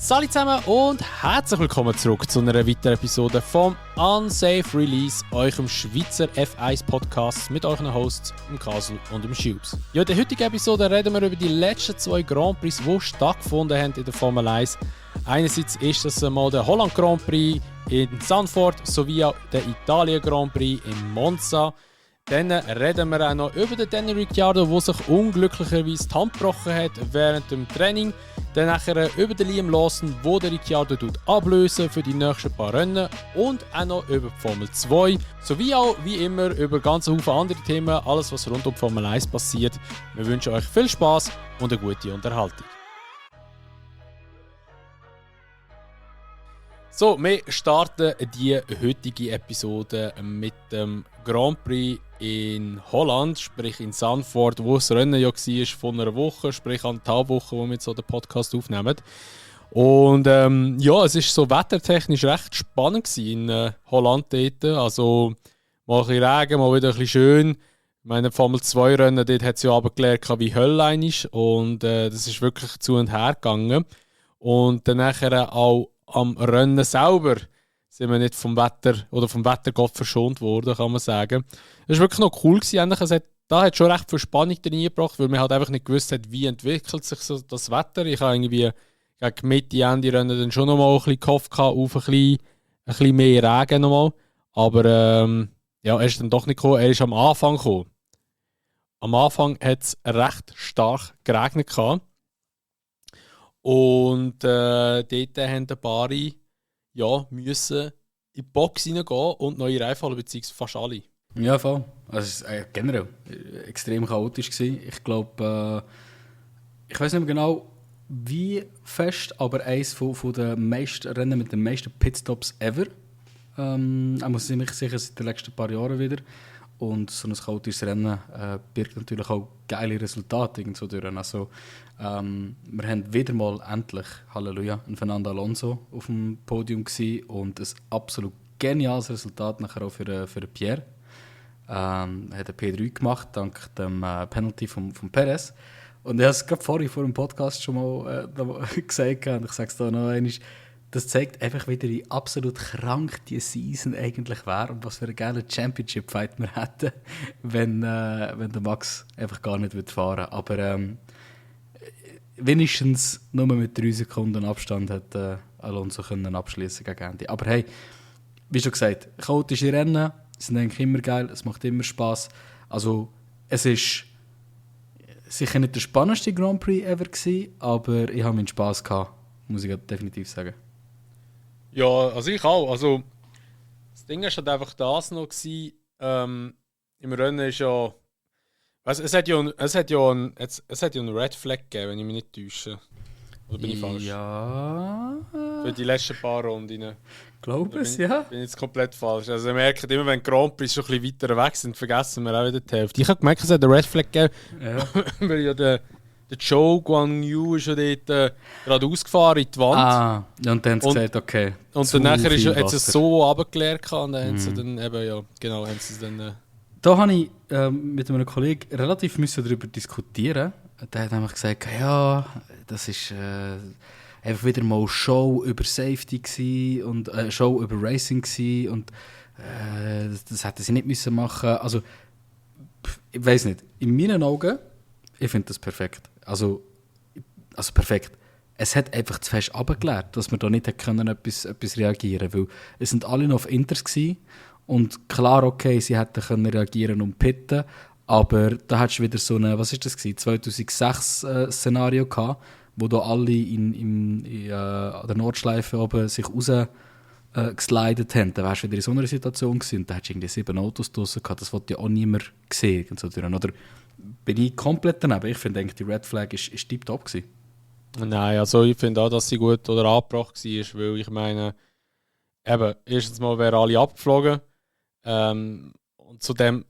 Salut zusammen und herzlich willkommen zurück zu einer weiteren Episode vom Unsafe Release, eurem Schweizer F1-Podcast mit euren Hosts, dem Kasel und dem Schubs. Ja, in der heutigen Episode reden wir über die letzten zwei Grand Prix, die stattgefunden haben in der Formel 1. Einerseits ist das mal der Holland Grand Prix in Zandvoort sowie auch der Italien Grand Prix in Monza. Dann reden wir auch noch über den Danny Ricciardo, der sich unglücklicherweise die Hand gebrochen hat während dem Training. Dann nachher über den Liam Lawson, wo der Ricciardo ablösen für die nächsten paar Rennen. Und auch noch über die Formel 2. Sowie auch, wie immer, über ganz viele andere Themen. Alles, was rund um die Formel 1 passiert. Wir wünschen euch viel Spass und eine gute Unterhaltung. So, wir starten die heutige Episode mit dem Grand Prix in Holland, sprich in Zandvoort, wo das Rennen ja war von einer Woche, sprich anderthalb Wochen, wo wir jetzt so den Podcast aufnehmen. Und ja, es war so wettertechnisch recht spannend in Holland dort. Also mal ein bisschen Regen, mal wieder ein bisschen schön. Ich meine, Formel 2 Rennen, dort hat es ja runtergelehrt wie Hölle einmal. Und das ist wirklich zu und her gegangen. Und dann nachher auch am Rennen selber sind wir nicht vom Wetter oder vom Wettergott verschont worden, kann man sagen. Es war wirklich noch cool gewesen. Da hat schon recht viel Spannung reingebracht, weil man halt einfach nicht gewusst hat, wie entwickelt sich so das Wetter. Ich habe irgendwie gegen Mitte, Ende Rennen dann schon noch mal ein bisschen gehofft auf ein bisschen mehr Regen nochmal. Aber ja, er ist dann doch nicht gekommen. Er ist am Anfang gekommen. Am Anfang hat es recht stark geregnet gehabt. Und dort haben ein paar müssen in die Box reingehen und neue Reifen holen, beziehungsweise fast alle. Ja, voll. Also es war generell extrem chaotisch gewesen. Ich glaube, ich weiß nicht mehr genau, wie fest, aber eines von den meisten Rennen mit den meisten Pitstops ever. Ich muss ziemlich sicher seit den letzten paar Jahren wieder. Und so ein chaotisches Rennen birgt natürlich auch geile Resultate. So durch. Also, wir haben wieder mal endlich, Halleluja, ein Fernando Alonso auf dem Podium gewesen und ein absolut geniales Resultat nachher auch für Pierre. Er hat einen P3 gemacht, dank dem Penalty von Perez. Und ich habe es gerade vorhin vor dem Podcast schon mal gesagt und ich sage es da noch einmal. Das zeigt einfach wieder, wie absolut krank die Season eigentlich wäre und was für einen geilen Championship-Fight wir hätten, wenn der Max einfach gar nicht fahren würde. Aber wenigstens nur mit 3 Sekunden Abstand hat Alonso können abschließen gegen Ende. Aber hey, wie schon gesagt, chaotische Rennen sind eigentlich immer geil, es macht immer Spass. Also es ist sicher nicht der spannendste Grand Prix ever gewesen, aber ich habe meinen Spass gehabt, muss ich definitiv sagen. Ja, also ich auch. Also, das Ding war halt einfach das noch gewesen, im Rennen ist ja. Also es hat ja einen Red Flag gegeben, wenn ich mich nicht täusche. Oder bin ich falsch? Ja. Für die letzten paar Runden. Glaube es, ja. Bin jetzt komplett falsch. Also ihr merkt immer, wenn Grand Prix schon ein bisschen weiter weg sind, vergessen wir auch wieder die Hälfte. Ich habe gemerkt, es hat einen Red Flag gegeben. Ja. Weil ja der Zhou Guanyu ist ja dort gerade ausgefahren in die Wand. Ah, und dann haben sie gesagt, okay. Und dann nachher hat es so runtergeleert und dann haben sie dann eben, ja, genau, haben sie es dann... Da habe ich mit einem Kollegen relativ darüber diskutieren. Der hat einfach gesagt, ja, das ist einfach wieder mal Show über Safety gewesen und Show über Racing gewesen und das hätten sie nicht müssen machen. Also, ich weiß nicht. In meinen Augen, ich finde das perfekt. Also perfekt. Es hat einfach zu fest runtergelehrt, dass wir da nicht können etwas reagieren können. Weil es sind alle noch auf Inters gewesen. Und klar, okay, sie hätten können reagieren und pitten, aber da hattest du wieder so eine, was ist das gewesen, 2006 Szenario gehabt, wo da alle an der Nordschleife oben sich geslidet haben. Da wärst du wieder in so einer Situation gewesen und da hattest du irgendwie 7 Autos draussen gehabt, das wollte ja auch niemand sehen. Und so. Oder bin ich komplett daneben? Ich finde eigentlich, die Red Flag ist tipptopp gewesen. Nein, also ich finde auch, dass sie gut oder angebracht war, weil ich meine, eben, erstens mal wären alle abgeflogen. Und zudem,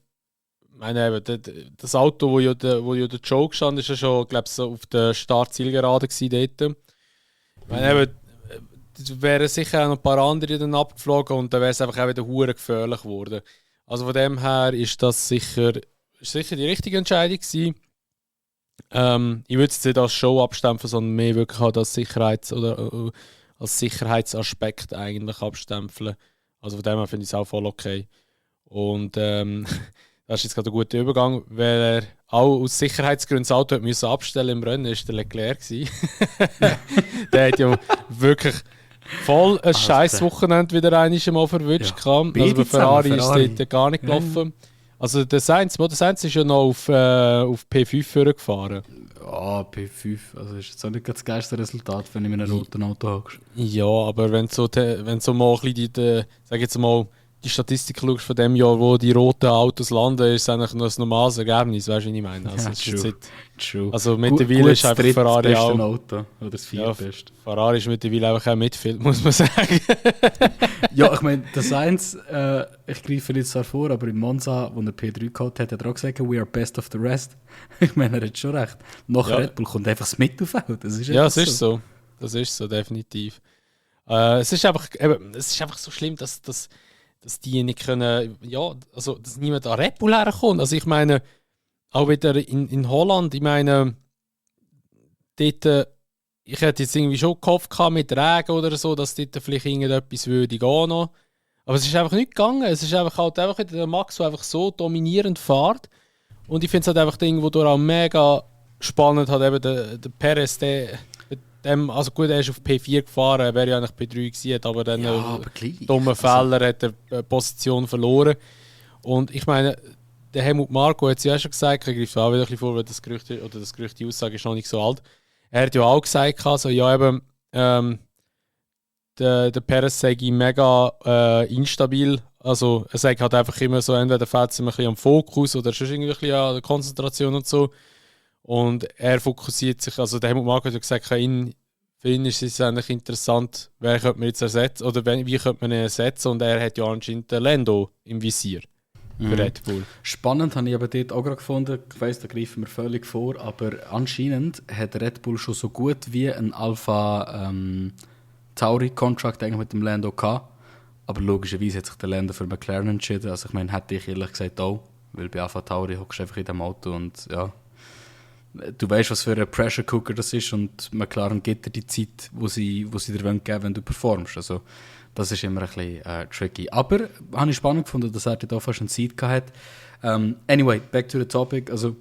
meine eben, das Auto, wo ja der Joe stand, ist ja schon, glaube ich, so auf der Start-Zielgerade dort. Ich meine, eben, wären sicher auch noch ein paar andere dann abgeflogen und dann wäre es einfach auch wieder hure gefährlich geworden. Also von dem her ist das sicher die richtige Entscheidung gewesen. Ich würde es nicht als Show abstempeln, sondern mehr wirklich halt als als Sicherheitsaspekt eigentlich abstempeln. Also von dem her finde ich es auch voll okay. Und das ist jetzt gerade ein guter Übergang, weil er auch aus Sicherheitsgründen das Auto hat müssen abstellen im Rennen, ist der Leclerc gewesen. Der hat ja wirklich voll ein scheiß Wochenende wieder einmal verwünscht. Ja. Also bei Ferrari ist dort gar nicht gelaufen. Ja. Also der Sainz ist ja noch auf P5 gefahren. Ja, P5, also ist jetzt auch nicht das geilste Resultat, wenn du in einem roten Auto hockst. Ja, aber wenn du so mal ein bisschen sag jetzt mal, die Statistik schaust von dem Jahr, wo die roten Autos landen, ist es eigentlich nur ein normales Ergebnis, weißt du, was ich meine? Also, ja, true. Also mittlerweile ist einfach Ferrari auch... Auto, oder das viertbeste. Ja, Ferrari ist mittlerweile einfach auch Midfield, muss man sagen. Ja, ich meine, das Sainz, ich greife nicht zwar vor, aber in Monza, wo er P3 gehabt hat er auch gesagt, we are best of the rest. Ich meine, er hat schon recht. Nach Red Bull kommt einfach das Mittelfeld. Das ist es ist so. Das ist so, definitiv. Es ist einfach so schlimm, dass die nicht können, ja, also dass niemand an Red Bull herkommt. Also ich meine, auch wieder in Holland, ich meine, dort, ich hätte jetzt irgendwie schon gehofft mit Regen oder so, dass dort vielleicht irgendetwas würde gehen noch. Aber es ist einfach nicht gegangen. Es ist einfach wieder der Max, der einfach so dominierend fährt. Und ich finde es halt einfach irgendwo auch mega spannend, hat eben der Perez, also gut, er ist auf P4 gefahren, er wäre ja eigentlich P3 gewesen, aber dann dummen Fehler hat er Position verloren. Und ich meine, der Helmut Marko hat es ja schon gesagt, ich greife auch wieder ein bisschen vor, weil das Gerücht, die Aussage ist noch nicht so alt. Er hat ja auch gesagt, also, ja eben, der Perez sei mega instabil. Also er sagt halt einfach immer so, entweder fällt es ihm ein bisschen am Fokus oder sonst irgendwie ein bisschen an der Konzentration und so. Und er fokussiert sich, also der Helmut Marko hat ja gesagt, für ihn ist es eigentlich interessant, wer könnte man jetzt ersetzen oder wie könnte man ihn ersetzen, und er hat ja anscheinend den Lando im Visier für Red Bull. Spannend habe ich aber dort auch gerade gefunden, ich weiss, da greifen wir völlig vor, aber anscheinend hat Red Bull schon so gut wie ein Alpha Tauri-Contract eigentlich mit dem Lando gehabt, aber logischerweise hat sich der Lando für McLaren entschieden, also ich meine, hätte ich ehrlich gesagt auch, weil bei Alpha Tauri hockst du einfach in dem Auto und ja, du weißt, was für ein Pressure Cooker das ist, und McLaren gibt dir die Zeit, wo sie dir geben wollen, wenn du performst. Also, das ist immer ein bisschen tricky. Aber habe ich spannend gefunden, dass er da fast eine Zeit hatte. Anyway, back to the topic. Also,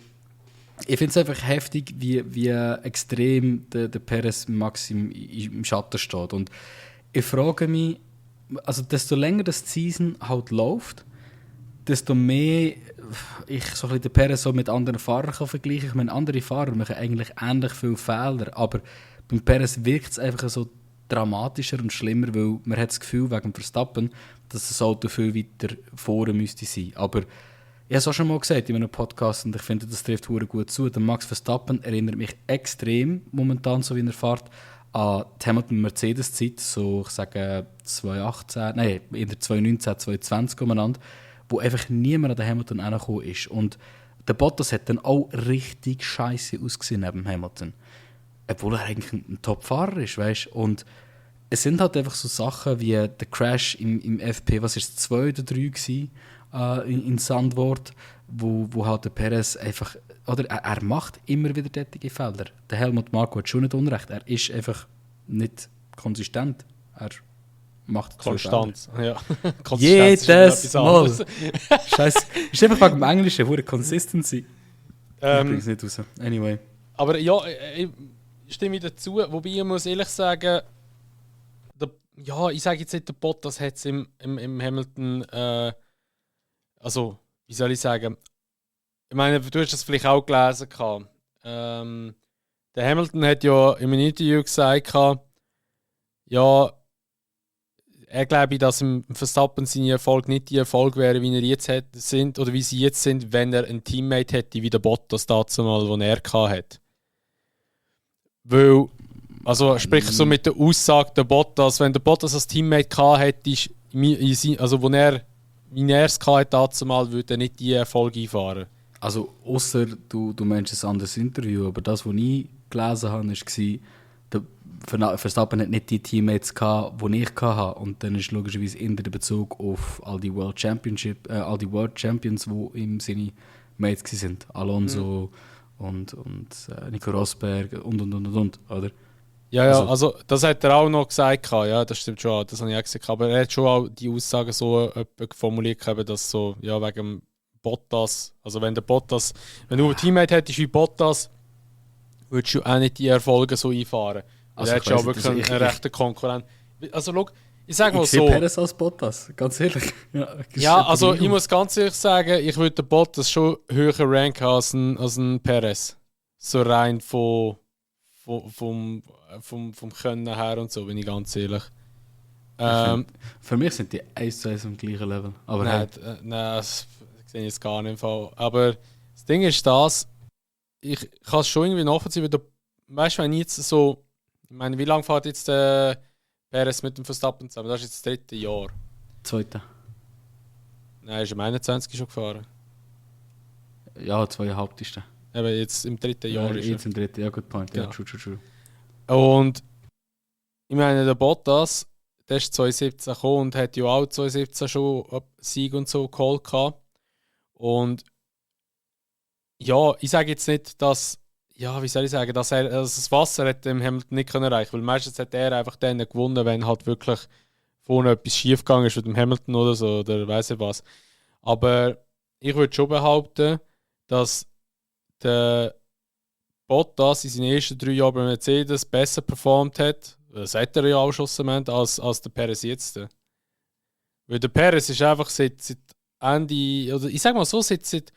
ich finde es einfach heftig, wie extrem der Perez Max im Schatten steht. Und ich frage mich, also desto länger das Season halt läuft, desto mehr ich so ein bisschen den Perez so mit anderen Fahrern kann vergleichen. Ich meine, andere Fahrer machen eigentlich ähnlich viele Fehler, aber beim Perez wirkt es einfach so dramatischer und schlimmer, weil man hat das Gefühl, wegen Verstappen, dass das Auto viel weiter vorne müsste sein. Aber ich habe es auch schon mal gesagt in einem Podcast, und ich finde, das trifft verdammt gut zu. Der Max Verstappen erinnert mich extrem momentan, so wie er fährt, an die Hamilton-Mercedes-Zeit, so ich sage 2018, nein, in der 2019, 2020 umeinander, wo einfach niemand an den Hamilton hergekommen ist. Und der Bottas hat dann auch richtig scheiße ausgesehen neben Hamilton. Obwohl er eigentlich ein Top-Fahrer ist, weißt? Und es sind halt einfach so Sachen wie der Crash im FP, was ist es, 2 oder 3 gewesen, in Sandwort, wo halt der Perez einfach, oder er macht immer wieder tätige Fehler. Der Helmut Marko hat schon nicht Unrecht, er ist einfach nicht konsistent. Er macht Konstanz, ja. Jedes Mal. Scheiße. Ist einfach wegen dem Englischen, wo Consistency. Ich bring's nicht raus. Anyway. Aber ja, ich stimme dazu. Wobei ich muss ehrlich sagen, ich sage jetzt nicht, der Bottas hat es im Hamilton, also, wie soll ich sagen, ich meine, du hast das vielleicht auch gelesen. Der Hamilton hat ja in einem Interview gesagt, ja, er glaube, dass im Verstappen seine Erfolg nicht die Erfolg wäre, wie er jetzt sind, oder wie sie jetzt sind, wenn er einen Teammate hätte, wie der Bottas dazu mal, den er hatte. Weil, also sprich so mit der Aussage, der Bottas, wenn der Bottas als Teammate hätte, also wie er es hatte dazu mal, würde er nicht die Erfolg einfahren. Also, außer du meinst ein anderes Interview, aber das, was ich gelesen habe, war, der Verstappen hat nicht die Teammates gehabt, die ich hatte. Und dann ist logischerweise in der Bezug auf all die World Champions, die ihm seine Mates waren. Alonso und Nico Rosberg und, oder? Ja, also das hat er auch noch gesagt, ja, das stimmt schon, das habe ich auch gesagt, aber er hat schon auch die Aussagen so formuliert, dass so, ja, wegen dem Bottas, also wenn du ein Teammate hättest wie Bottas, würdest du auch nicht die Erfolge so einfahren. Also er hat schon wirklich einen rechten Konkurrent. Also schau, ich sage mal so. Ich sehe Perez als Bottas, ganz ehrlich. Ja, also ich muss ganz ehrlich sagen, ich würde den Bottas schon höher ranken als ein Perez. So rein vom Können her und so, bin ich ganz ehrlich. Für mich sind die 1:1 am gleichen Level. Aber nein, das sehe ich jetzt gar nicht im Fall. Aber das Ding ist ich kann es schon irgendwie nachvollziehen, weil weißt du, wenn ich jetzt so, ich meine, wie lange fährt jetzt der Perez mit dem Verstappen zusammen? Das ist jetzt das 3. Jahr. 2. Nein, ist im 21 schon gefahren. Ja, 2,5. Eben jetzt im 3. Jahr ist jetzt im 3. Ja, good point. Ja, ja. True. Und ich meine, der Bottas, der ist 2017 gekommen und hat ja auch 2017 schon Sieg und so geholt gehabt. Und ja, ich sage jetzt nicht, dass, ja, wie soll ich sagen, dass das Wasser hat dem Hamilton nicht erreichen können, weil meistens hat er einfach dann gewonnen, wenn halt wirklich vorne etwas schief gegangen ist mit dem Hamilton oder so, oder weiss ich was. Aber ich würde schon behaupten, dass der Bottas in seinen ersten 3 Jahren bei Mercedes besser performt hat, das hat er ja auch schon als der Perez jetzt. Weil der Perez ist einfach seit Ende, oder ich sag mal so, seit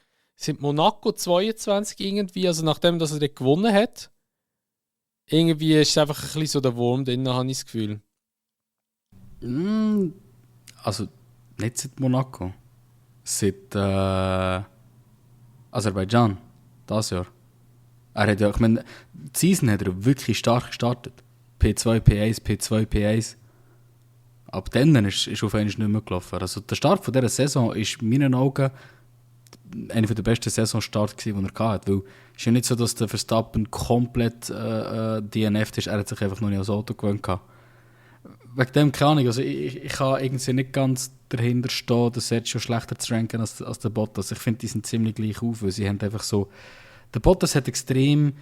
Monaco 22 irgendwie, also nachdem dass er dort gewonnen hat, irgendwie ist es einfach ein bisschen so der Wurm drin, habe ich das Gefühl. Also nicht seit Monaco. Seit Aserbaidschan, das Jahr. Er hat ja, ich meine, die Season hat er wirklich stark gestartet. P2, P1, P2, P1. Ab dann ist auf einmal nicht mehr gelaufen. Also der Start von dieser Saison ist in meinen Augen einer der besten Saisonstarts, den er hatte. Weil es ist ja nicht so, dass der Verstappen komplett DNF ist. Er hat sich einfach noch nicht als Auto gewöhnt. Wegen dem keine Ahnung. Also ich kann irgendwie nicht ganz dahinter stehen, dass Sergio schlechter zu ranken als der Bottas. Ich finde, die sind ziemlich gleich auf, weil sie haben einfach so... Der Bottas hat extrem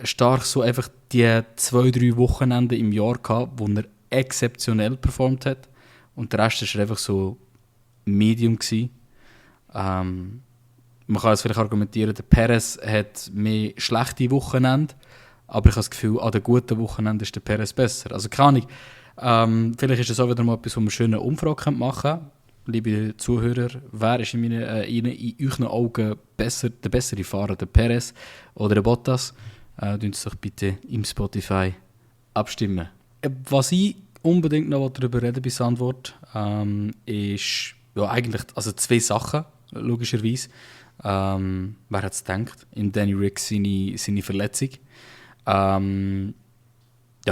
stark so einfach die 2-3 Wochenende im Jahr gehabt, wo er exzeptionell performt hat. Und der Rest war einfach so Medium gewesen. Man kann es vielleicht argumentieren, der Perez hat mehr schlechte Wochenende, aber ich habe das Gefühl, an den guten Wochenenden ist der Perez besser. Also keine Ahnung, vielleicht ist es auch wieder mal etwas, wo wir eine schöne Umfrage machen können. Liebe Zuhörer, wer ist in euren Augen der bessere Fahrer, der Perez oder der Bottas? Tun Sie doch bitte im Spotify abstimmen. Was ich unbedingt noch darüber reden bei Antwort ist ja eigentlich also 2 Sachen, logischerweise. Wer hat es gedacht? In Danny Rick seine Verletzung. Ja,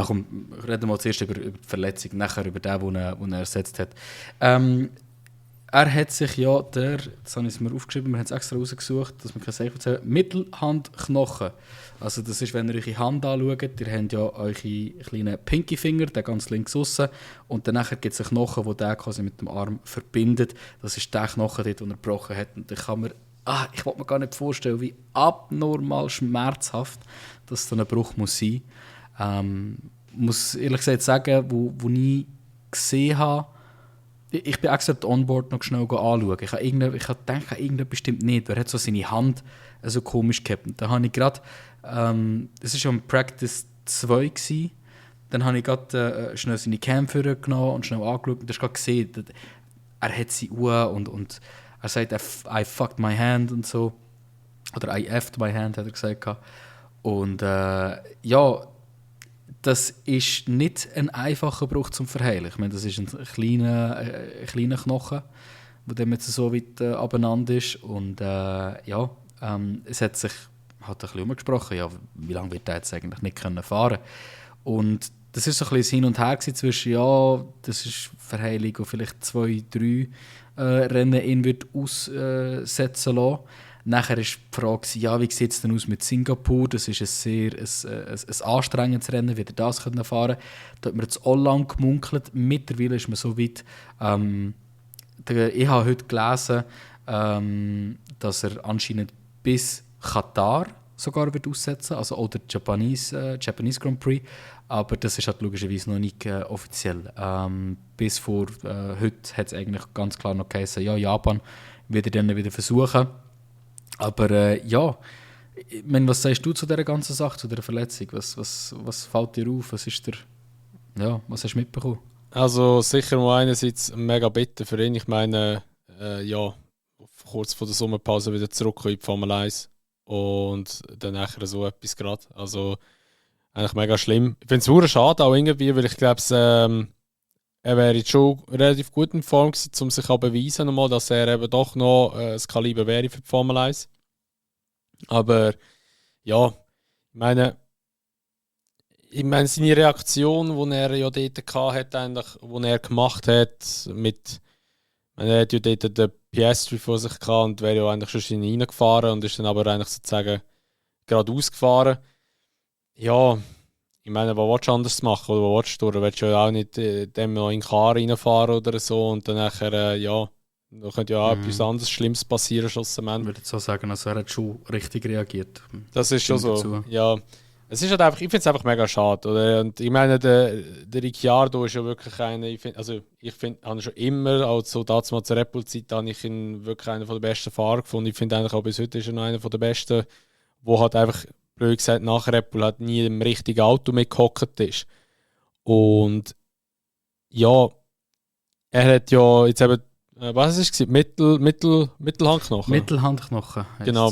komm, reden wir zuerst über die Verletzung, nachher über den er ersetzt hat. Er hat sich ja das habe ich mir aufgeschrieben, wir haben es extra rausgesucht, dass wir kein Zeichen erzählen, Mittelhandknochen. Also das ist, wenn ihr eure Hand anschaut, ihr habt ja eure kleinen Pinky-Finger, der ganz links aussen, und dann gibt es einen Knochen, der den quasi mit dem Arm verbindet. Das ist der Knochen dort, den er gebrochen hat. Und ich will mir gar nicht vorstellen, wie abnormal schmerzhaft das so ein Bruch muss sein. Muss ehrlich gesagt sagen, wo ich gesehen habe, ich bin extra das Onboard noch schnell anschauen. Ich habe gedacht, irgendetwas stimmt nicht. Er hat so seine Hand so komisch gehabt. Und dann habe ich gerade, es war schon Practice 2 gewesen, dann habe ich gerade schnell seine Cam-Führer genommen und schnell angeschaut. Und du hast gerade gesehen, er hat sie Uhr und er sagt, I fucked my hand und so. Oder I effed my hand, hat er gesagt. Und ja, das ist nicht ein einfacher Bruch zum Verheilen. Ich meine, das ist ein kleiner Knochen, der jetzt so weit abeinander ist. Und ja, es hat sich halt ein bisschen umgesprochen, ja, wie lange wird er jetzt eigentlich nicht fahren können. Und das ist so ein bisschen Hin und Her zwischen, ja, das ist Verheilung und vielleicht 2-3 Rennen ihn wird aussetzen lassen. Nachher war die Frage, ja, wie sieht es denn aus mit Singapur? Das ist ein anstrengendes Rennen, wie er das fahren können. Da hat man jetzt auch lang gemunkelt. Mittlerweile ist man so weit. Ich habe heute gelesen, dass er anscheinend bis Katar sogar wird aussetzen, also auch der Japanese Grand Prix, aber das ist halt logischerweise noch nicht offiziell. Bis vor heute hat es eigentlich ganz klar noch geheißen, ja, Japan wird dann wieder versuchen, aber ja, ich meine, was sagst du zu dieser ganzen Sache, zu dieser Verletzung? Was fällt dir auf? Was hast du mitbekommen? Also sicher mal einerseits mega bitter für ihn. Ich meine, ja, kurz vor der Sommerpause wieder zurück in die Formel 1 und dann nachher so etwas gerade. Also eigentlich mega schlimm. Ich finde es sehr schade auch irgendwie, weil ich glaube, er wäre jetzt schon relativ gut in Form gewesen, um sich zu beweisen, nochmal, dass er eben doch noch das Kaliber wäre für die Formel 1. Aber ja, ich meine seine Reaktion, die er ja dort hatte, eigentlich, die er gemacht hat, er hat ja dort den Piastri vor sich gehabt und wäre ja eigentlich schon reingefahren und ist dann aber eigentlich sozusagen geradeaus gefahren. Ja, ich meine, was willst du anders machen? Oder was willst du? Du willst ja auch nicht dem noch in den Car reinfahren oder so und dann nachher, ja, da könnte ja auch etwas anderes Schlimmes passieren schlussendlich. Ich würde so sagen, also er hat schon richtig reagiert. Das ist schon so, dazu. Ja. Es ist halt einfach, ich finde es einfach mega schade. Oder? Und ich meine, der Ricciardo ist ja wirklich einer, ich habe schon immer, also damals zur Red Bull-Zeit, habe ich ihn wirklich einer der besten Fahrer gefunden. Ich finde eigentlich auch bis heute ist er noch einer der besten, der halt einfach, blöd gesagt, nach Red Bull halt nie im richtigen Auto mitgehockt ist. Und ja, er hat ja jetzt eben, was ist es? Mittelhandknochen? Mittelhandknochen. Genau.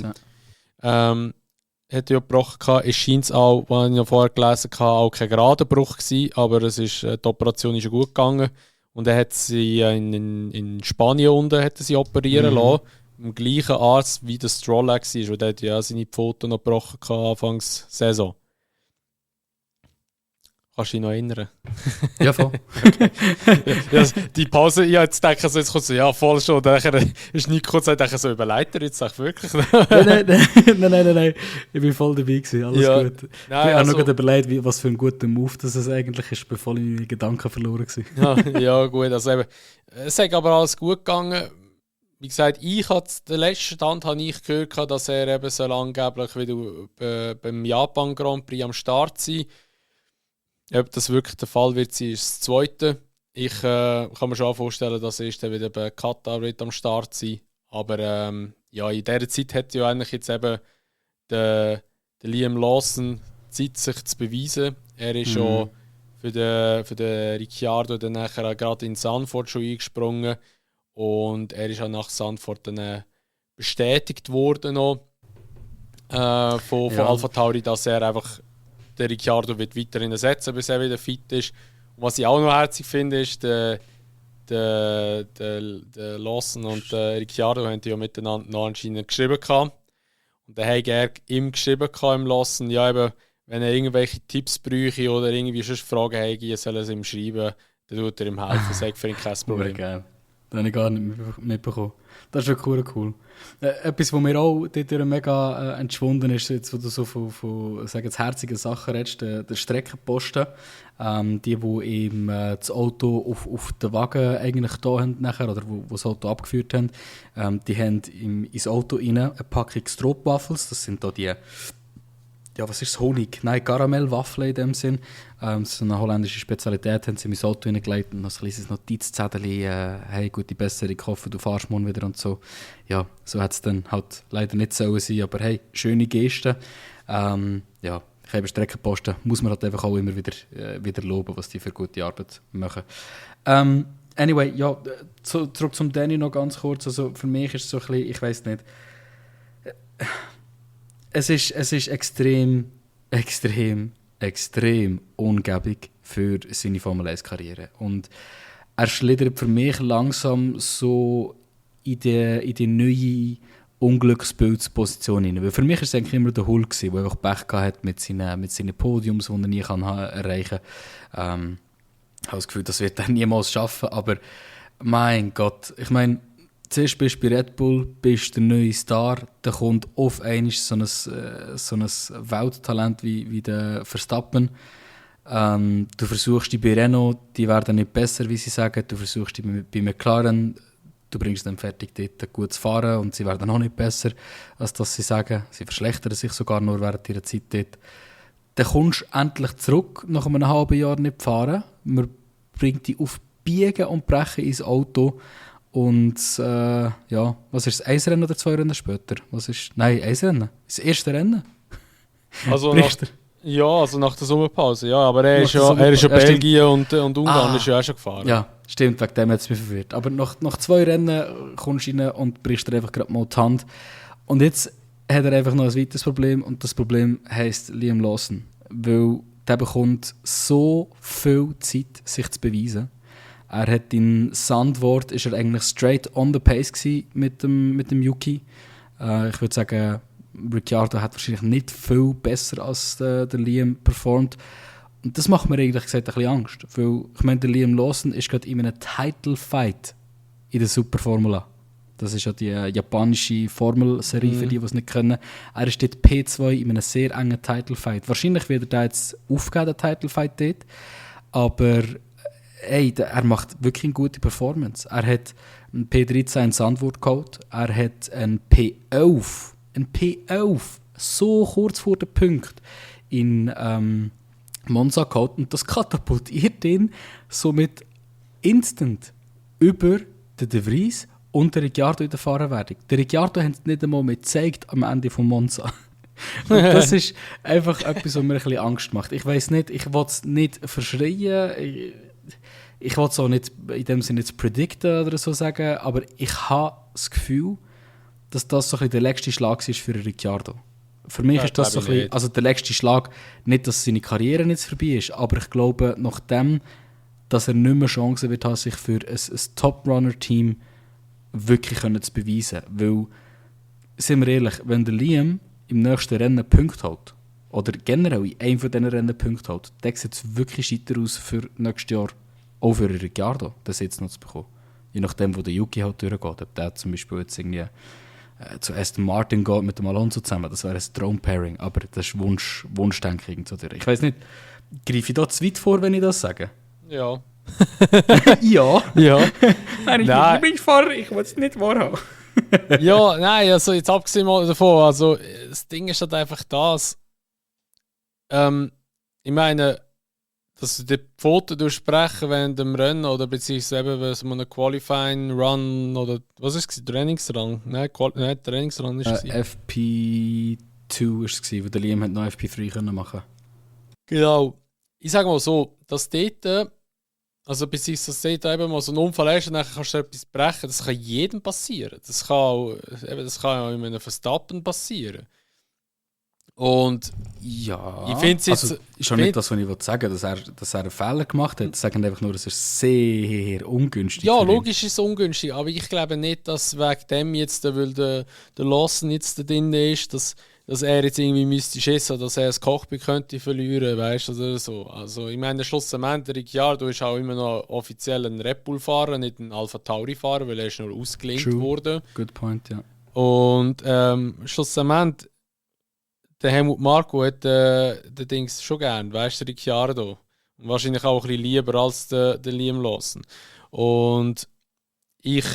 Hat ja gebrochen. Es scheint auch, was ich noch vorher gelesen habe, auch kein gerader Bruch gewesen, aber die Operation ist ja gut gegangen. Und er hat sie in Spanien unten hat er sie operieren lassen. Im gleichen Arzt wie der Stroll war. Und der hat ja seine Pfoten noch gebrochen Anfangs Saison. Kannst du dich noch erinnern? Ja, voll. Okay. Ja, die Pause, ich jetzt denke so, jetzt kommt so, ja, voll schon. Dann ist Nico kurz so überlegt, jetzt sag ich wirklich. Nein. Ich bin voll dabei gewesen, alles ja, gut. Nein, ich habe noch gerade überlegt, was für ein guter Move das es eigentlich ist, bevor ich meine Gedanken verloren war. ja, gut, also eben, es ist aber alles gut gegangen. Wie gesagt, den letzten Stand habe ich gehört, dass er eben so angeblich wieder beim Japan Grand Prix am Start sein. Ob das wirklich der Fall wird sein, ist das Zweite. Ich kann mir schon vorstellen, dass er dann wieder bei Katar wird am Start sein. Aber ja, in dieser Zeit hat ja eigentlich jetzt eben der Liam Lawson Zeit, sich zu beweisen. Er ist schon für den Ricciardo dann nachher gerade in Zandvoort schon eingesprungen. Und er ist auch nach Zandvoort dann bestätigt worden noch, von Alpha Tauri, dass er einfach der Ricciardo wird weiterhin ersetzen, bis er wieder fit ist. Und was ich auch noch herzig finde, ist, der Lawson und der Ricciardo haben ja miteinander noch anscheinend geschrieben gehabt. Und dann hat er ihm geschrieben im Lawson, ja eben, wenn er irgendwelche Tipps bräuchte oder irgendwie schon Fragen hätte, soll er es ihm schreiben, dann tut er ihm helfen, sagt für ihn kein Problem. Geil. Das habe ich gar nicht mitbekommen. Das ist wirklich cool. Etwas, was mir auch dort mega entschwunden ist, jetzt, wo du so von herzigen Sachen redest, der Streckenposten. Die eben das Auto auf den Wagen eigentlich da haben nachher, oder wo das Auto abgeführt haben, die haben ins Auto rein eine Packung Stroopwafels. Das sind da die, ja, was ist das? Honig? Nein, Karamellwaffeln in dem Sinn. Das ist eine holländische Spezialität, haben sie in mein Auto hineingelegt und noch ein kleines Notizzettel, hey, gute Besserung, ich hoffe, du fährst morgen wieder und so. Ja, so hat es dann halt leider nicht sollen sein, aber hey, schöne Geste. Ja, ich habe Streckenposten, muss man halt einfach auch immer wieder loben, was die für gute Arbeit machen. Anyway, ja, zurück zum Danny noch ganz kurz. Also für mich ist es so ein bisschen, ich weiss nicht, es ist extrem ungebig für seine Formel-1-Karriere. Und er schlittert für mich langsam so in die neue Unglücksbildsposition hinein. Weil für mich war es eigentlich immer der Hulk, der einfach Pech hatte mit seinen Podiums, die er nie erreichen kann. Ich habe das Gefühl, das wird er niemals schaffen. Aber mein Gott, ich meine, zuerst bist du bei Red Bull, bist der neue Star, dann kommt auf einmal so ein Welttalent wie der Verstappen. Du versuchst die bei Renault, die werden nicht besser, wie sie sagen. Du versuchst die bei McLaren, du bringst dann fertig dort gut zu fahren und sie werden auch nicht besser, als dass sie sagen, sie verschlechtern sich sogar nur während ihrer Zeit dort. Dann kommst du endlich zurück, nach einem halben Jahr nicht fahren. Man bringt dich auf Biegen und Brechen ins Auto. Und ja, was ist es? 1 Rennen oder 2 Rennen später? Nein, 1 Rennen. Das erste Rennen. Also nach der Sommerpause. Ja, aber er ist ja Belgien und Ungarn ist ja auch schon gefahren. Ja, stimmt, wegen dem hat es mich verwirrt. Aber nach 2 Rennen kommst du rein und brichst dir einfach gerade mal die Hand. Und jetzt hat er einfach noch ein weiteres Problem und das Problem heisst Liam Lawson. Weil der bekommt so viel Zeit, sich zu beweisen. Er hat in Sandvoort ist er eigentlich straight on the pace gewesen mit dem Yuki. Ich würde sagen, Ricciardo hat wahrscheinlich nicht viel besser als der Liam performt. Und das macht mir eigentlich gesagt ein bisschen Angst. Weil, ich meine, der Liam Lawson ist gerade in einem Title-Fight in der Superformula. Das ist ja die japanische Formelserie, für die es nicht können. Er ist dort P2 in einem sehr engen Title-Fight. Wahrscheinlich wird er da jetzt aufgeben, den Title-Fight dort. Aber er macht wirklich eine gute Performance. Er hat einen P13 in Sandvoort geholt. Er hat einen P11. Ein P11. So kurz vor dem Punkt in Monza geholt. Und das katapultiert ihn somit instant über den De Vries und der Ricciardo in der Fahrerwertung. Der Ricciardo hat es nicht einmal mehr gezeigt am Ende von Monza. Und das ist einfach etwas, was mir ein bisschen Angst macht. Ich weiss nicht, ich will es nicht verschreien. Ich will es auch nicht in dem Sinne jetzt predikten oder so sagen, aber ich habe das Gefühl, dass das so ein bisschen der letzte Schlag ist für Ricciardo. Für mich ist das so ein bisschen, also der letzte Schlag, nicht, dass seine Karriere jetzt vorbei ist, aber ich glaube, nachdem, dass er nicht mehr Chancen wird haben, sich für ein Top-Runner-Team wirklich zu beweisen. Weil, sind wir ehrlich, wenn der Liam im nächsten Rennen Punkte holt, oder generell in einem von diesen Rennen Punkte holt, dann sieht es wirklich scheiter aus für nächstes Jahr, auch für Ricciardo, das jetzt noch zu bekommen. Je nachdem, wo der Yuki halt durchgeht. Ob der zum Beispiel jetzt irgendwie zu Aston Martin geht mit dem Alonso zusammen, das wäre ein Traum-Pairing, aber das ist Wunschdenken. Ich weiss nicht, greife ich da zu weit vor, wenn ich das sage? Ja. Ja? Ja. Nein, ich bin Fahrer, ich will es nicht wahrhaben. Ja, nein, also jetzt abgesehen mal davon, also das Ding ist halt einfach das, ich meine, dass du die Pfoten durchsprechen während dem Rennen oder beziehungsweise eben, wenn es einen Qualifying Run oder was ist es? Trainingsrun? Nein, Trainingsrun ist es. FP2 war es, wo der Liam noch FP3 machen konnte. Genau. Ich sage mal so, dass dort, also beziehungsweise dort eben mal so ein Unfall ist und dann kannst du etwas brechen, das kann jedem passieren. Das kann auch in einem Verstappen passieren. Und ja, ich finde es jetzt... Also, ist schon nicht das, was ich sagen will, dass er einen Fehler gemacht hat. Ich sage einfach nur, es ist sehr ungünstig. Ja, logisch ist es ungünstig, aber ich glaube nicht, dass wegen dem jetzt, weil der Lawson jetzt da drin ist, dass er jetzt irgendwie müsste schießen, dass er das Cockpit könnte verlieren, weißt du, oder so. Also ich meine, schlussendlich, der Ricciardo ist auch immer noch offiziell ein Red Bull-Fahrer, nicht ein Alpha Tauri-Fahrer, weil er ist nur ausgelinkt worden. Good point, ja. Und schlussendlich, der Helmut Marko hat den Dings schon gern, weißt du, Ricciardo. Und wahrscheinlich auch ein bisschen lieber als der Liam Lawson. Und ich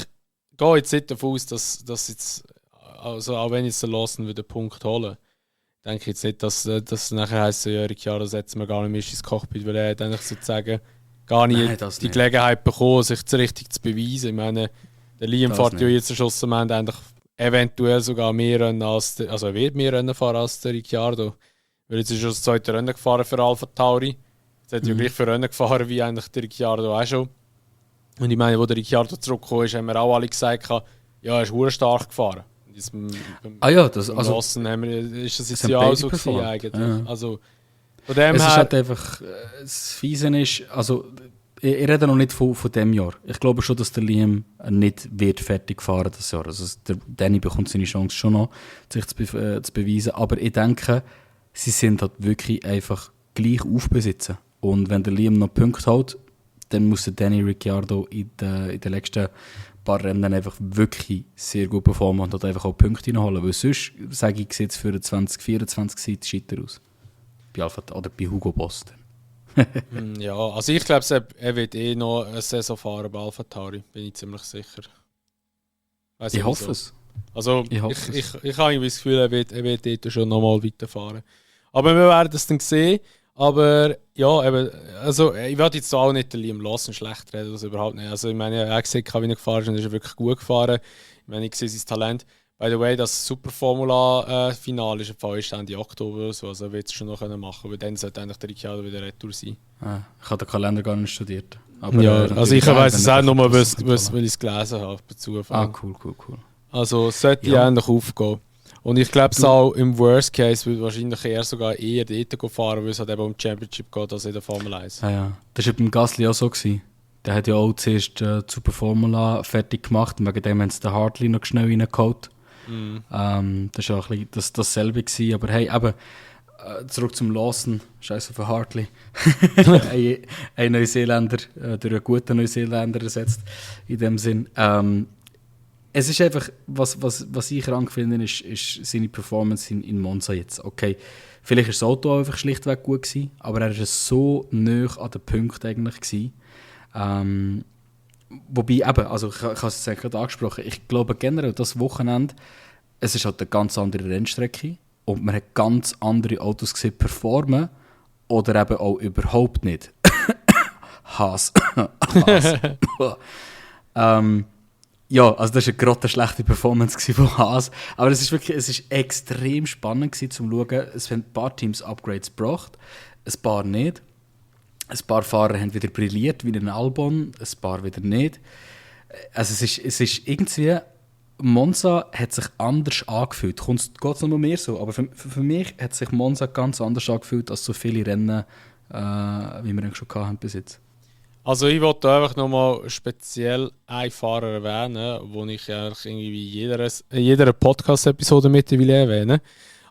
gehe jetzt nicht davon aus, dass jetzt, also auch wenn jetzt der Lawson wieder einen Punkt holen, denke ich jetzt nicht, dass nachher heisst, ja, Ricciardo setzen wir gar nicht mehr ins Cockpit, weil er hat eigentlich sozusagen gar nicht die Gelegenheit bekommen, sich richtig zu beweisen. Ich meine, der Liam fährt ja jetzt schlussendlich eigentlich eventuell sogar mehr Rennen er wird mehr Rennen fahren als der Ricciardo. Weil jetzt ist er das zweite Rennen gefahren für Alpha Tauri. Jetzt hat er gleich für Rennen gefahren wie eigentlich der Ricciardo auch schon. Und ich meine, wo der Ricciardo zurückgekommen ist, haben wir auch alle gesagt, ja, er ist verdammt stark gefahren. Das ist das jetzt ja auch so gewesen eigentlich. Ja. Also, von dem es her... ist halt einfach, das Fiese ist, also ich rede noch nicht von diesem Jahr. Ich glaube schon, dass der Liam nicht wird fertig fahren das Jahr. Also der Danny bekommt seine Chance schon noch, sich zu beweisen. Aber ich denke, sie sind halt wirklich einfach gleich aufbesitzen. Und wenn der Liam noch Punkte hat, dann muss der Danny Ricciardo in den letzten paar Rennen einfach wirklich sehr gut performen und halt einfach auch Punkte reinholen. Weil sonst, sage ich, sieht es für 2024 sieht scheiter aus. Bei Alpha oder bei Hugo Boss. Ja, also ich glaube, er wird noch eine Saison fahren bei Alpha Tauri, bin ich ziemlich sicher. Weiss Ich nicht hoffe wieso. es. Also Ich hoffe ich habe irgendwie das Gefühl, er wird dort schon nochmal weiterfahren. Aber wir werden es dann sehen. Aber ja, eben, also ich werde jetzt auch nicht den Liam Lawson schlecht reden, das überhaupt nicht. Also ich meine, er hat gesehen, wie er gefahren ist und ist wirklich gut gefahren. Ich meine, ich sehe sein Talent. By the way, das Super-Formula-Finale ist Ende Oktober, so, also er wird es schon noch machen, weil dann sollte eigentlich der Ricciardo wieder retour sein. Ich habe den Kalender gar nicht studiert. Aber, Ja, also ich weiß es auch nur, weil ich es gelesen habe, per Zufall. Cool. Also sollte ja ähnlich aufgehen. Und ich glaube es auch im Worst Case würde wahrscheinlich eher dort fahren, weil es halt eben um die Championship geht, als in der Formel 1. Ja. Das war beim Gasly auch so. Der hat ja auch zuerst die Super Formula fertig gemacht und wegen dem haben sie den Hartley noch schnell reingeholt. Das war auch ein bisschen dasselbe gewesen. Aber hey, eben, zurück zum Lawson, scheiß auf den Hartley. ein Neuseeländer durch einen guten Neuseeländer ersetzt, in dem Sinn. Es ist einfach, was ich krank finde, ist seine Performance in Monza jetzt. Okay, vielleicht war das Auto auch einfach schlichtweg gut gewesen, aber er war so nah an den Punkten eigentlich gewesen. Wobei eben, also ich habe es jetzt gerade angesprochen, ich glaube generell, das Wochenende, es ist halt eine ganz andere Rennstrecke und man hat ganz andere Autos gesehen performen oder eben auch überhaupt nicht. Haas. Ja, also das war eine grottenschlechte Performance von Haas. Aber es ist extrem spannend gewesen, zum schauen. Es haben ein paar Teams Upgrades gebracht, ein paar nicht. Ein paar Fahrer haben wieder brilliert, wie in Albon, ein paar wieder nicht. Also es ist irgendwie, Monza hat sich anders angefühlt. Geht es nur mehr so, aber für mich hat sich Monza ganz anders angefühlt als so viele Rennen, wie wir schon hatten bis jetzt. Also ich wollte einfach nochmal speziell einen Fahrer erwähnen, den ich eigentlich irgendwie in jeder Podcast-Episode mittlerweile erwähne.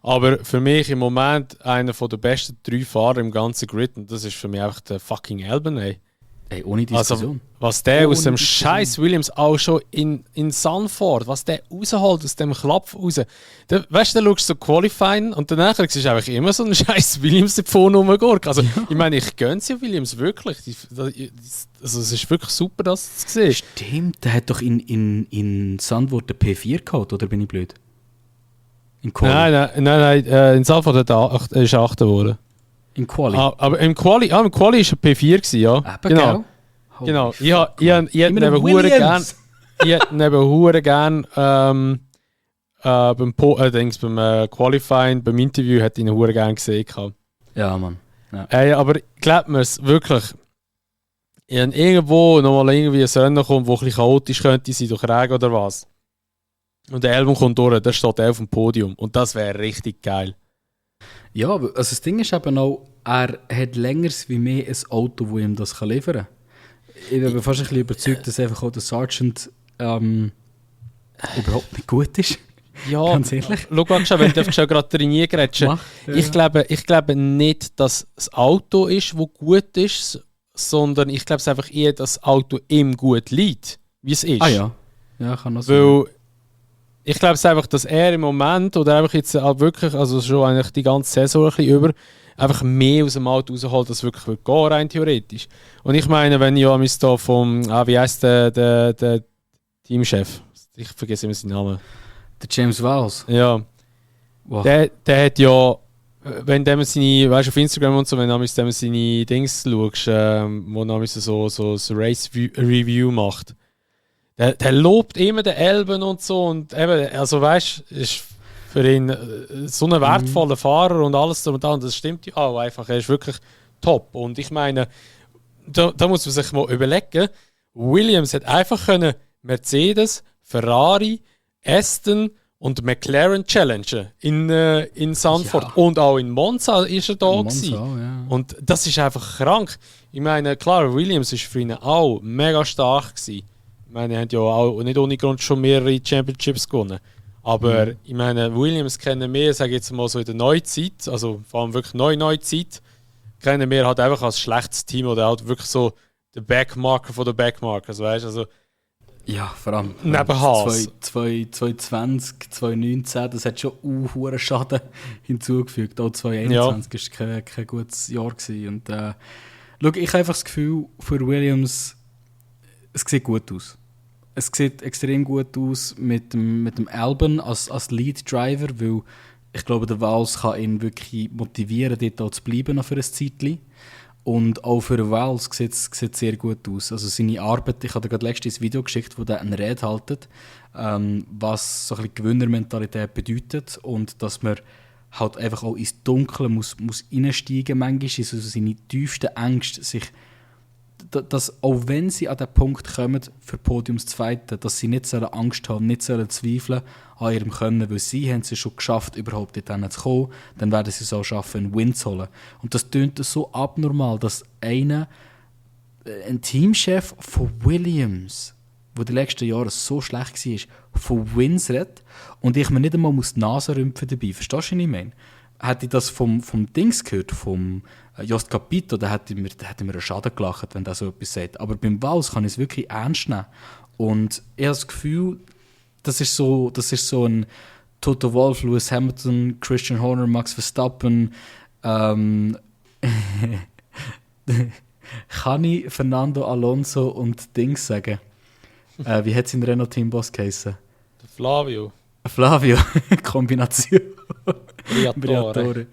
Aber für mich im Moment einer der besten 3 Fahrer im ganzen Grid, und das ist für mich einfach der fucking Albon, ey. Ey, ohne Diskussion. Also, was der aus dem scheiß Williams auch schon in Sanford, was der rausholt aus dem Klapf raus. Weißt du, da schaust du so Qualifying und danach siehst du einfach immer so einen scheiß Williams davon rumgurken. Also, ich meine, ich gönne es ja Williams wirklich. Also, es ist wirklich super, dass du es siehst. Stimmt, der hat doch in Sanford den P4 gehabt, oder bin ich blöd? In Quali? Nein, in Sanford ist er 8. geworden. In Quali? Aber im Quali war er P4 gewesen, ja. Genau. Ich hätte neben Huren gern beim Qualifying, beim Interview hätte ich ihn Huren gern gesehen. Ja, Mann. Ja. Aber glaubt mir es wirklich, wenn irgendwo nochmal irgendwie ein Rennen kommt, das ein bisschen chaotisch könnte sein, durch Regen oder was. Und der Album kommt durch, der steht auf dem Podium. Und das wäre richtig geil. Ja, also das Ding ist eben auch, er hat länger wie mehr ein Auto, das ihm das liefern kann. Ich bin fast ein bisschen überzeugt, dass einfach auch der Sergeant überhaupt nicht gut ist. Ja, ganz ehrlich. Schau mal, wenn du schon gerade reingrätschen. Ich glaube nicht, dass das Auto ist, das gut ist, sondern ich glaube es einfach eher, dass das Auto ihm gut liegt, wie es ist. Ah ja. Ja, kann das sein. Weil ich glaube es einfach, dass er im Moment oder einfach jetzt auch wirklich, also schon eigentlich die ganze Saison ein bisschen über, einfach mehr aus dem Auto rausholt, als wirklich wird gehen, rein theoretisch. Und ich meine, wenn ich mich da vom, wie heisst der Teamchef? Ich vergesse immer seinen Namen. Der James Vowles? Ja. Wow. Der hat ja, wenn du seine, weißt du, auf Instagram und so, wenn du seine Dings schaust, wo er so Race Review macht, der lobt immer den Albon und so und eben, also weißt du, ist für ihn so ein wertvoller Fahrer und alles drum und dran. Das stimmt ja auch einfach, er ist wirklich top. Und ich meine, da muss man sich mal überlegen, Williams hat einfach können Mercedes, Ferrari, Aston und McLaren challengen in Sanford. Ja. Und auch in Monza ist er da gewesen. Ja. Und das ist einfach krank. Ich meine, klar, Williams ist für ihn auch mega stark gewesen. Ich meine, er hat ja auch nicht ohne Grund schon mehrere Championships gewonnen. Aber ich meine, Williams kennen wir, sage ich jetzt mal so in der Neuzeit, also vor allem wirklich Neuzeit, kennen wir halt einfach als schlechtes Team oder halt wirklich so der Backmarker von der Backmarkers, weißt du? Also, ja, vor allem neben Haas. 2020, 2019, das hat schon hohen Schaden hinzugefügt. Auch 2021 war kein gutes Jahr gewesen. Und schau, ich habe einfach das Gefühl, für Williams, es sieht gut aus. Es sieht extrem gut aus mit dem Albon als Lead Driver, weil ich glaube, der Vals kann ihn wirklich motivieren, dort auch zu bleiben für ein Zeitchen. Und auch für den Vals sieht es sehr gut aus. Also seine Arbeit, ich habe dir gerade letztens ein Video geschickt, wo er eine Rede hält, was so ein bisschen Gewinnermentalität bedeutet und dass man halt einfach auch ins Dunkle muss reinsteigen manchmal, also seine tiefsten Ängste sich, dass auch wenn sie an den Punkt kommen, für Podiumszweite, dass sie nicht Angst haben, nicht zweifeln an ihrem Können, weil sie haben es schon geschafft, überhaupt dorthin zu kommen, dann werden sie es auch schaffen, einen Win zu holen. Und das tönt so abnormal, dass ein Teamchef von Williams, wo die letzten Jahre so schlecht war, von Wins redet und ich mir nicht einmal die Nase rümpfen dabei. Verstehst du, was ich meine? Hätte ich das vom Dings gehört, vom Jost Capito, da hätte mir einen Schaden gelacht, wenn der so etwas sagt. Aber beim Vals kann ich es wirklich ernst nehmen. Und ich habe das Gefühl, das ist so ein Toto Wolff, Lewis Hamilton, Christian Horner, Max Verstappen. Kann ich Fernando Alonso und Dings sagen? Wie hat sein Renault-Teamboss geheißen? Flavio. Kombination. Briatore.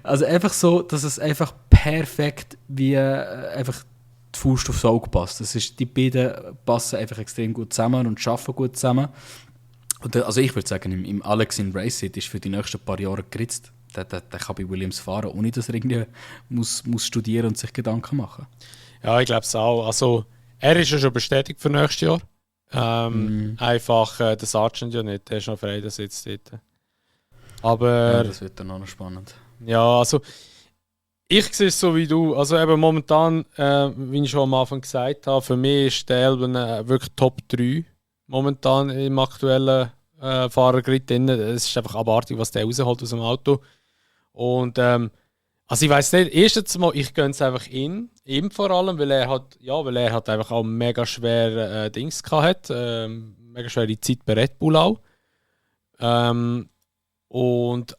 Also einfach so, dass es einfach perfekt wie einfach die Faust aufs Auge passt. Die beiden passen einfach extrem gut zusammen und arbeiten gut zusammen. Und also ich würde sagen, im Alex in Race ist für die nächsten paar Jahre geritzt. Der kann bei Williams fahren, ohne dass er irgendwie muss studieren und sich Gedanken machen. Ja, ich glaube es auch. Also, er ist ja schon bestätigt für nächstes Jahr. Einfach der Sargent ja nicht, der ist noch frei, der sitzt dort. Aber ja, das wird dann auch noch spannend. Ja, also ich sehe es so wie du. Also eben momentan, wie ich schon am Anfang gesagt habe, für mich ist der Albon wirklich Top 3 momentan im aktuellen Fahrergrid drin. Es ist einfach abartig, was der rausholt aus dem Auto. Und also ich weiss nicht, erstens mal, ich gönne es einfach ihm vor allem, weil er hat einfach auch mega schwere Dings gehabt, mega schwere Zeit bei Red Bull auch. Und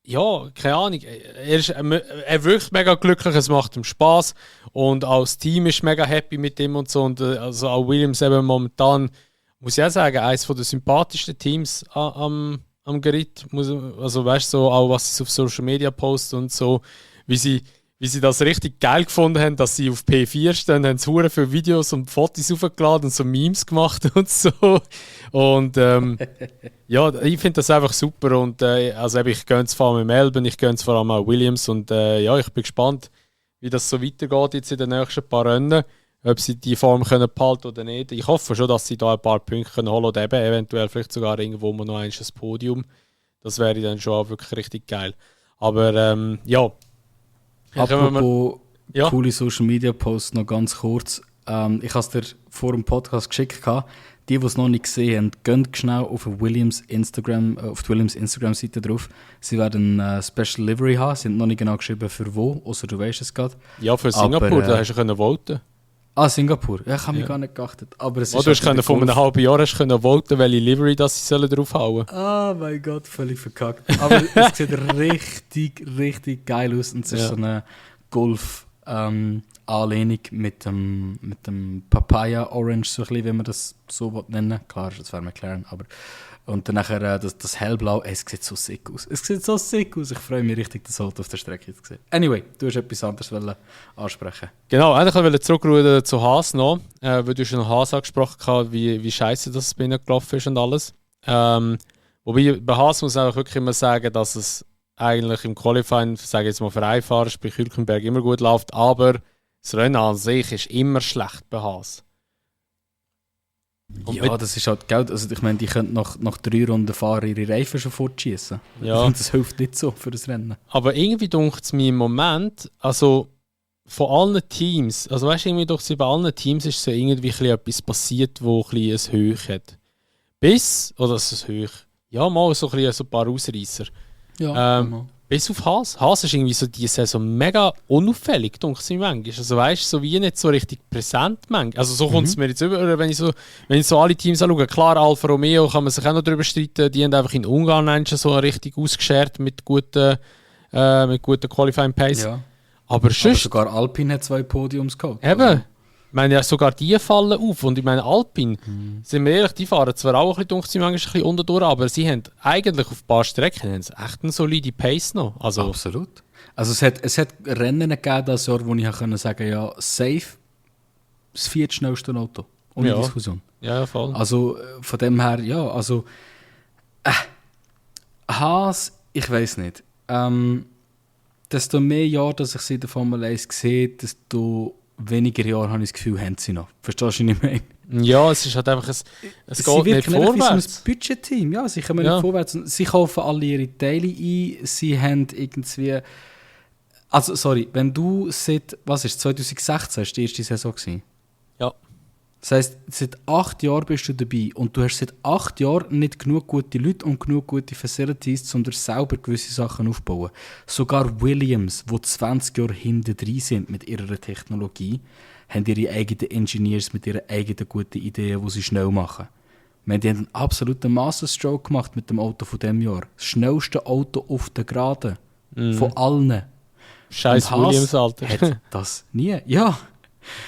ja, keine Ahnung, er wirkt mega glücklich, es macht ihm Spaß und auch das Team ist mega happy mit ihm und so. Und also auch Williams eben momentan, muss ich auch sagen, eines der sympathischsten Teams am Grid. Also weißt du, so, auch was sie auf Social Media posten und so, wie sie das richtig geil gefunden haben, dass sie auf P4 stehen, haben sie hure viele Videos und Fotos aufgeladen und so Memes gemacht und so. Und ja, ich finde das einfach super und also ich gönne es vor allem im Albon, ich gönne es vor allem auch Williams und ja, ich bin gespannt, wie das so weitergeht jetzt in den nächsten paar Rennen, ob sie die Form können behalten oder nicht. Ich hoffe schon, dass sie da ein paar Punkte können holen oder eben eventuell vielleicht sogar irgendwo mal noch ein Podium. Das wäre dann schon auch wirklich richtig geil. Aber ja. Apropos coole Social Media Posts noch ganz kurz. Ich habe es dir vor dem Podcast geschickt. Die es noch nicht gesehen haben, geht schnell auf die Williams Instagram-Seite drauf. Sie werden ein Special Livery haben. Sie haben noch nicht genau geschrieben, für wo, außer du weißt es gerade. Ja, für Singapur, da hast du voten. Singapur. Ja, ich habe mich gar nicht geachtet. Aber es ist du hast vor einem halben Jahr voten, welche Livery das sie draufhauen sollen. Oh mein Gott, völlig verkackt. Aber es sieht richtig, richtig geil aus. Und es ist so eine Golf-Anlehnung mit dem Papaya Orange, so ein bisschen, wenn man das so nennen will. Klar, das werden wir klären. Aber und dann nachher das Hellblau, es sieht so sick aus. Ich freue mich richtig, das Auto auf der Strecke zu sehen. Anyway, du hast etwas anderes ansprechen. Genau, eigentlich wollte ich zurückrudern zu Haas noch, weil du schon Haas angesprochen hast, wie scheiße das bei ihnen gelaufen ist und alles. Wobei bei Haas muss ich wirklich immer sagen, dass es eigentlich im Qualifying, sage ich jetzt mal für Einfahrer, sprich Hülkenberg, immer gut läuft, aber das Rennen an sich ist immer schlecht bei Haas. Und ja, das ist halt Geld. Also ich meine, die können nach 3 Runden fahren ihre Reifen schon fortschießen. Ja. Und das hilft nicht so für das Rennen. Aber irgendwie dunkt es mir im Moment, also von allen Teams, also weißt du, irgendwie doch bei allen Teams ist so irgendwie etwas passiert, wo ein Höch hat. Oder so ein Höch. Ja, mal so ein paar Ausreißer. Ja, bis auf Haas. Haas ist irgendwie so diese Saison mega unauffällig, denke ich manchmal. Also weißt du, so wie nicht so richtig präsent manchmal. Also so kommt es mir jetzt über, wenn ich so alle Teams anschaue. Klar, Alfa Romeo kann man sich auch noch darüber streiten, die haben einfach in Ungarn so richtig ausgeschert mit guten Qualifying Pace. Ja. Aber sogar Alpine hat 2 Podiums gehabt. Eben. Ich meine, ja, sogar die fallen auf. Und ich meine, Alpine, sind wir ehrlich, die fahren zwar auch ein bisschen, manchmal ein bisschen unten durch, aber sie haben eigentlich auf ein paar Strecken echt eine solide Pace noch. Also, Absolut. Also es hat Rennen gegeben, das Jahr, wo ich sagen konnte, ja, safe das viertschnellste Auto. Ohne Diskussion. Ja, voll. Also von dem her, ja, also Haas, ich weiß nicht. Desto mehr Jahre, dass ich sie in der Formel 1 sehe, desto weniger Jahre habe ich das Gefühl, haben sie noch. Verstehst du, was ich meine? Ja, es ist halt einfach es geht nicht vorwärts. Wie so ein Budget-Team, ja, sie kommen nicht vorwärts. Sie kaufen alle ihre Teile ein, sie haben irgendwie... Also, sorry, wenn du seit, 2016 ist die erste Saison gewesen? Ja. Das heisst, seit 8 Jahren bist du dabei und du hast seit 8 Jahren nicht genug gute Leute und genug gute Facilities, um dir selber gewisse Sachen aufzubauen. Sogar Williams, die 20 Jahre hinten drin sind mit ihrer Technologie, haben ihre eigenen Engineers mit ihren eigenen guten Ideen, die sie schnell machen. Die haben einen absoluten Masterstroke gemacht mit dem Auto von diesem Jahr. Das schnellste Auto auf der Geraden. Von allen. Scheiß Williams, Alter. Hat das nie. Ja.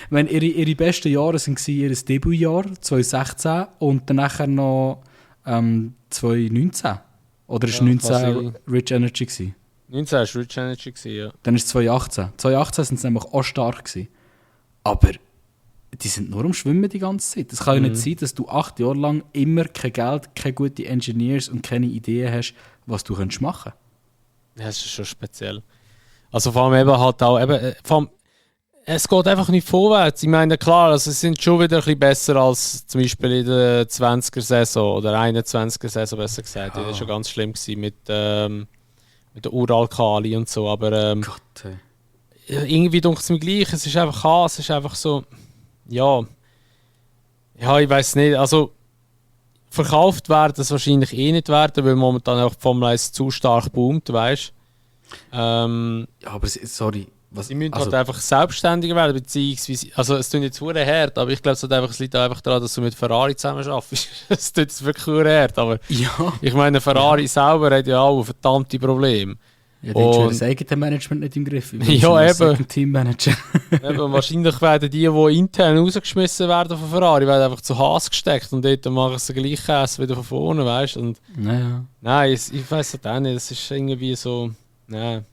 Ich meine, ihre besten Jahre waren ihr Debütjahr 2016 und danach noch 2019. Oder war 19 Rich Energy gewesen? 19 war Rich Energy, ja. Dann ist 2018. 2018 sind sie nämlich auch stark gewesen. Aber die sind nur am Schwimmen die ganze Zeit. Es kann ja nicht sein, dass du 8 Jahre lang immer kein Geld, keine guten Engineers und keine Ideen hast, was du machen könntest. Ja, das ist schon speziell. Also vor allem eben halt auch, es geht einfach nicht vorwärts. Ich meine, klar, also sie sind schon wieder ein bisschen besser als zum Beispiel in der 20er-Saison oder 21er-Saison, besser gesagt. Das war schon ganz schlimm mit der Uralkali und so, aber Gott, hey. Irgendwie denke ich es mir gleich, es ist einfach so, ja, ich weiß nicht, also verkauft werden das wahrscheinlich eh nicht werden, weil momentan auch die Formel 1 zu stark boomt, weißt du. Ja, aber sorry. Sie müssen halt einfach selbstständiger werden, beziehungsweise, also es tut jetzt verdammt hart, aber ich glaube, es liegt einfach daran, dass du mit Ferrari zusammen arbeitest. Es tut jetzt wirklich verdammt hart, aber ich meine, Ferrari selber hat ja auch verdammte Probleme. Ja, die haben das eigene Management nicht im Griff. Ja, eben. Teammanager. Eben. Wahrscheinlich werden die intern rausgeschmissen werden von Ferrari, werden einfach zu Haas gesteckt und dort machen sie den gleichen Käse wieder von vorne, weißt du? Naja. Nein, ich weiß es auch nicht, es ist irgendwie so, nein.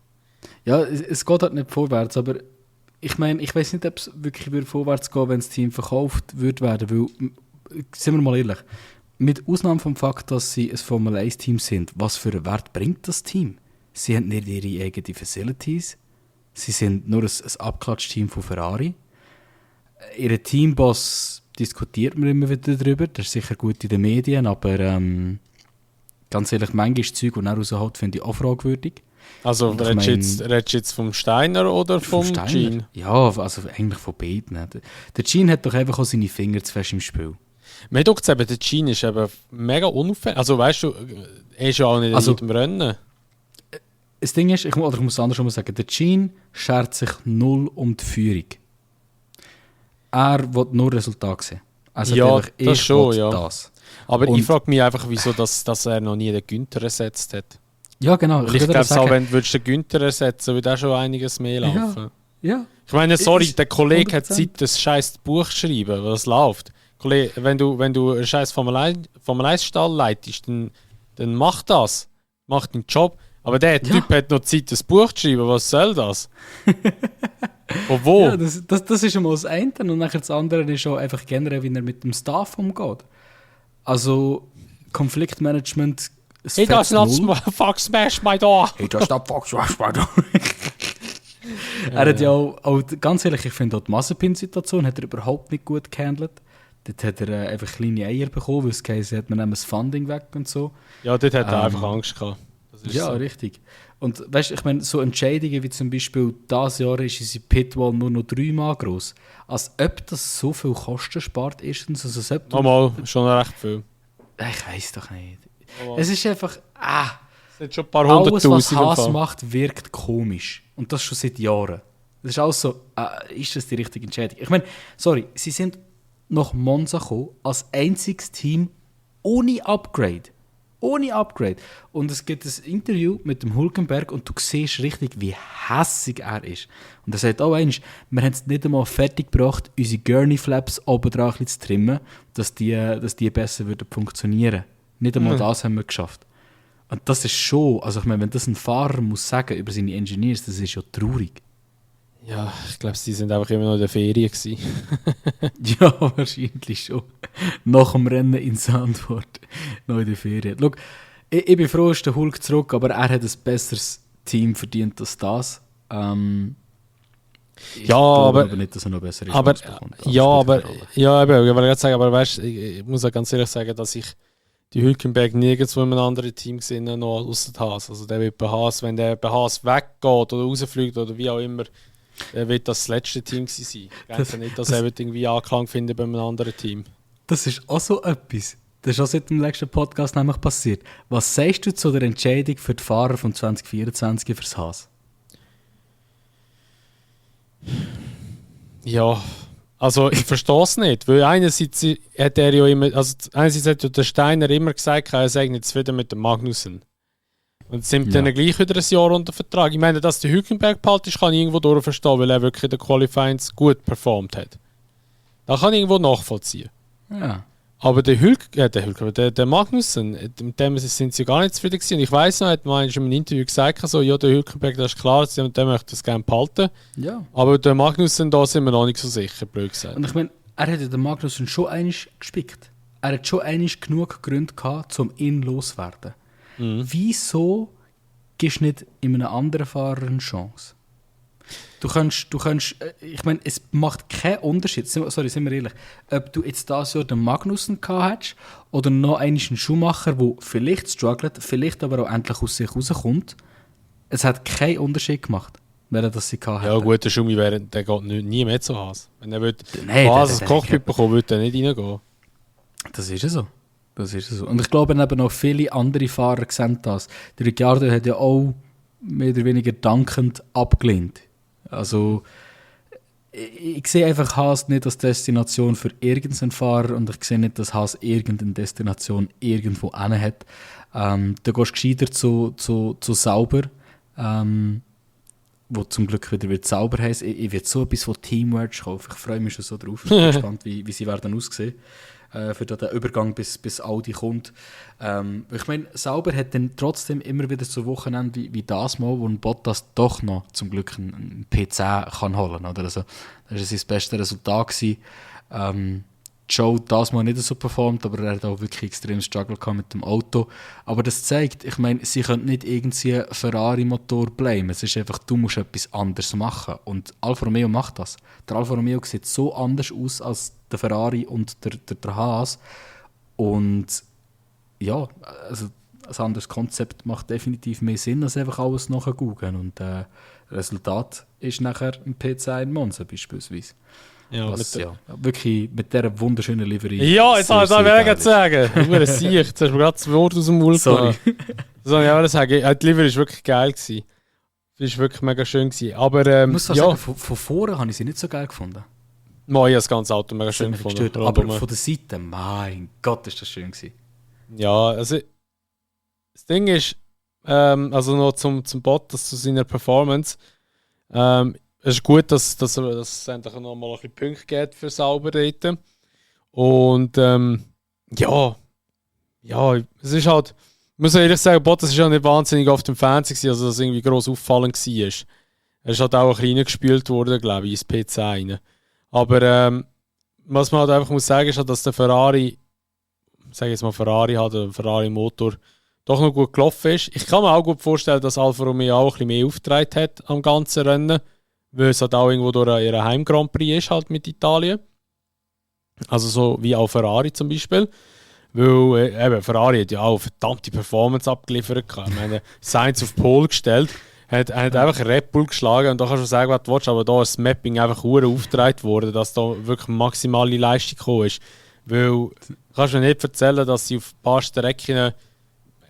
Ja, es geht halt nicht vorwärts, aber ich meine, ich weiß nicht, ob es wirklich vorwärts geht, wenn das Team verkauft wird werden, weil, sind wir mal ehrlich, mit Ausnahme vom Fakt, dass sie ein Formel 1-Team sind, was für einen Wert bringt das Team? Sie haben nicht ihre eigenen Facilities, sie sind nur ein Abklatsch-Team von Ferrari. Ihr Teamboss diskutiert man immer wieder darüber, das ist sicher gut in den Medien, aber ganz ehrlich, manchmal ist das Zeug, das er rausholt, finde ich auch fragwürdig. Also redest du jetzt vom Steiner oder vom Gene? Ja, also eigentlich von beiden. Der Gene hat doch einfach auch seine Finger zu fest im Spiel. Mir denkt es eben, der Gene ist eben mega unauffällig. Also weißt du, er ist ja auch nicht in jedem Rennen. Das Ding ist, ich muss andersrum sagen, der Gene schert sich null um die Führung. Er will nur Resultat sehen. Also ja, das schon, ja. Das. Aber ich frage mich einfach, wieso dass er noch nie den Günther ersetzt hat. Ja, genau. Ich glaube, so, wenn du den Günther ersetzen würdest, würde auch schon einiges mehr laufen. Ja. Ich meine, sorry, der Kollege 100%. Hat Zeit, das scheiß Buch zu schreiben, was läuft. Kollege, wenn du einen scheiß Formel 1 Stall leitest, dann mach das. Mach den Job. Aber der Typ hat noch Zeit, das Buch zu schreiben. Was soll das? Von wo? Ja, das ist einmal das eine. Und nachher das andere ist auch einfach generell, wie er mit dem Staff umgeht. Also Konfliktmanagement. He does not fuck smash my door. He does not fuck smash my door. Er hat ja auch, ganz ehrlich, ich finde auch die Mazepin-Situation hat er überhaupt nicht gut gehandelt. Dort hat er einfach kleine Eier bekommen, weil es geheißen hat, man nimmt das Funding weg und so. Ja, dort hat er einfach Angst gehabt. Ja, so. Richtig. Und weißt du, ich meine, so Entscheidungen wie zum Beispiel, dieses Jahr ist unsere Pitwall nur noch 3 Mal gross. Als ob das so viel Kosten spart, erstens. Also, als ob mal, schon recht viel. Ich weiß doch nicht. Es ist einfach, es sind schon ein paar hunderttausend. Alles, was Haas macht, wirkt komisch. Und das schon seit Jahren. Das ist alles so, ist das die richtige Entscheidung? Ich meine, sorry, sie sind nach Monza gekommen, als einziges Team ohne Upgrade. Ohne Upgrade. Und es gibt ein Interview mit dem Hülkenberg und du siehst richtig, wie hässig er ist. Und er sagt auch einmal, wir haben es nicht einmal fertig gebracht, unsere Gurney-Flaps oben dran zu trimmen, dass die besser würden funktionieren. Nicht einmal das haben wir geschafft. Und das ist schon, also ich meine, wenn das ein Fahrer muss sagen über seine Engineers, das ist ja traurig. Ja, ich glaube, sie sind einfach immer noch in der Ferien gewesen. Ja, wahrscheinlich schon. Nach dem Rennen in Zandvoort, noch in der Ferien. Schau, ich bin froh, ist der Hulk zurück, aber er hat ein besseres Team verdient als das. Ich glaube aber nicht, dass er noch bessere Chance bekommt. Ich wollte gerade sagen, aber weißt, ich muss auch ganz ehrlich sagen, dass ich die Hülkenberg nirgendwo in einem anderen Team gesehen noch außer Haas. Also der wird bei Haas, wenn der bei Haas weggeht oder rausfliegt oder wie auch immer, der wird das letzte Team sein. Ich denke nicht, dass er irgendwie Anklang findet bei einem anderen Team. Das ist auch so etwas. Das ist auch seit dem letzten Podcast nämlich passiert. Was sagst du zu der Entscheidung für die Fahrer von 2024 fürs Haas? Ja, also ich verstehe es nicht, weil einerseits hat er ja immer, also einerseits hat ja der Steiner immer gesagt, er sei nicht zufrieden mit dem Magnussen. Und sind dann gleich wieder ein Jahr unter Vertrag. Ich meine, dass der Hülkenberg behalten ist, kann ich irgendwo durchverstehen, weil er wirklich in den Qualifyings gut performt hat. Da kann ich irgendwo nachvollziehen. Ja. Aber der Magnussen, mit dem sind sie gar nicht zufrieden gewesen. Und ich weiss noch, hat man schon im Interview gesagt, so, ja, der Hülkenberg, das ist klar, der möchte das gerne behalten. Ja. Aber der Magnussen, da sind wir noch nicht so sicher, blöd gesagt. Und ich meine, er hat ja den Magnussen schon einmal gespickt. Er hat schon einmal genug Gründe gehabt, um ihn loszuwerden. Wieso gibst du nicht in einem anderen Fahrer eine Chance? Du kannst, ich meine, es macht keinen Unterschied, sorry, sind wir ehrlich, ob du jetzt dieses Jahr den Magnussen gehabt hättest oder noch einen Schumacher, der vielleicht struggelt, vielleicht aber auch endlich aus sich rauskommt. Es hat keinen Unterschied gemacht, wer das sie gehabt hätten. Ja gut, der Schumi der geht nie mehr zu Haas. Wenn er Haas ein Cockpit bekommt, würde er nicht reingehen. Das ist ja so. Das ist so. Und ich glaube eben auch viele andere Fahrer sehen das. Der Ricciardo hat ja auch mehr oder weniger dankend abgelehnt. Also ich sehe einfach Haas nicht als Destination für irgendeinen Fahrer und ich sehe nicht, dass Haas irgendeine Destination irgendwo hin hat. Da gehst du gescheiter zu Sauber, wo zum Glück wieder Sauber heisst. Ich werde so etwas von Teamwork kaufen. Ich freue mich schon so drauf. Ich bin gespannt, wie sie werden aussehen. Für den Übergang bis Audi kommt. Ich meine, Sauber hat dann trotzdem immer wieder so Wochenende wie das Mal, wo ein Bottas doch noch zum Glück einen P10 kann holen. Oder? Also, das war sein bestes Resultat gewesen. Joe das Mal nicht so performt, aber er hat auch wirklich extrem Struggle gehabt mit dem Auto. Aber das zeigt, ich meine, sie können nicht irgendwie Ferrari-Motor blamen. Es ist einfach, du musst etwas anderes machen. Und Alfa Romeo macht das. Der Alfa Romeo sieht so anders aus als der Ferrari und der Haas. Und ja, also ein anderes Konzept macht definitiv mehr Sinn, als einfach alles nachher googeln. Und Resultat ist nachher ein P10 in Monza beispielsweise. Ja, wirklich mit dieser wunderschönen Livery. Ja, jetzt habe ich gerade sagen. Du hast jetzt hast du gerade das Wort aus dem Mund genommen. Sorry. Ich wollte sagen, die Livery war wirklich geil. Sie war wirklich mega schön. Aber, ich muss sagen, von vorne habe ich sie nicht so geil gefunden. Ich habe das ganze Auto mega schön gefunden. Aber von der Seite, mein Gott, ist das schön gewesen. Ja, also das Ding ist, also noch zum Bottas, zu seiner Performance, es ist gut, dass es endlich noch mal ein bisschen Punkte gibt für Sauber dort. Und es ist halt, ich muss ehrlich sagen, Bottas war ja nicht wahnsinnig auf dem Fernsehen, also dass es irgendwie gross auffallend war. Er ist halt auch ein bisschen reingespült worden, glaube ich, ins P10 rein. Aber was man halt einfach muss sagen, ist halt, dass der Ferrari, sage jetzt mal Ferrari hat, der Ferrari-Motor doch noch gut gelaufen ist. Ich kann mir auch gut vorstellen, dass Alfa Romeo auch ein bisschen mehr aufgetragen hat am ganzen Rennen, weil es halt auch irgendwo durch ihren Heim-Grand Prix ist, halt mit Italien. Also so wie auch Ferrari zum Beispiel. Weil eben, Ferrari hat ja auch eine verdammte Performance abgeliefert. Ich meine, Sainz auf Pole gestellt, hat einfach Red Bull geschlagen und da kannst du sagen, was du willst, aber da ist das Mapping einfach aufgetragen worden, dass da wirklich maximale Leistung gekommen ist. Weil du kannst mir nicht erzählen, dass sie auf ein paar Strecken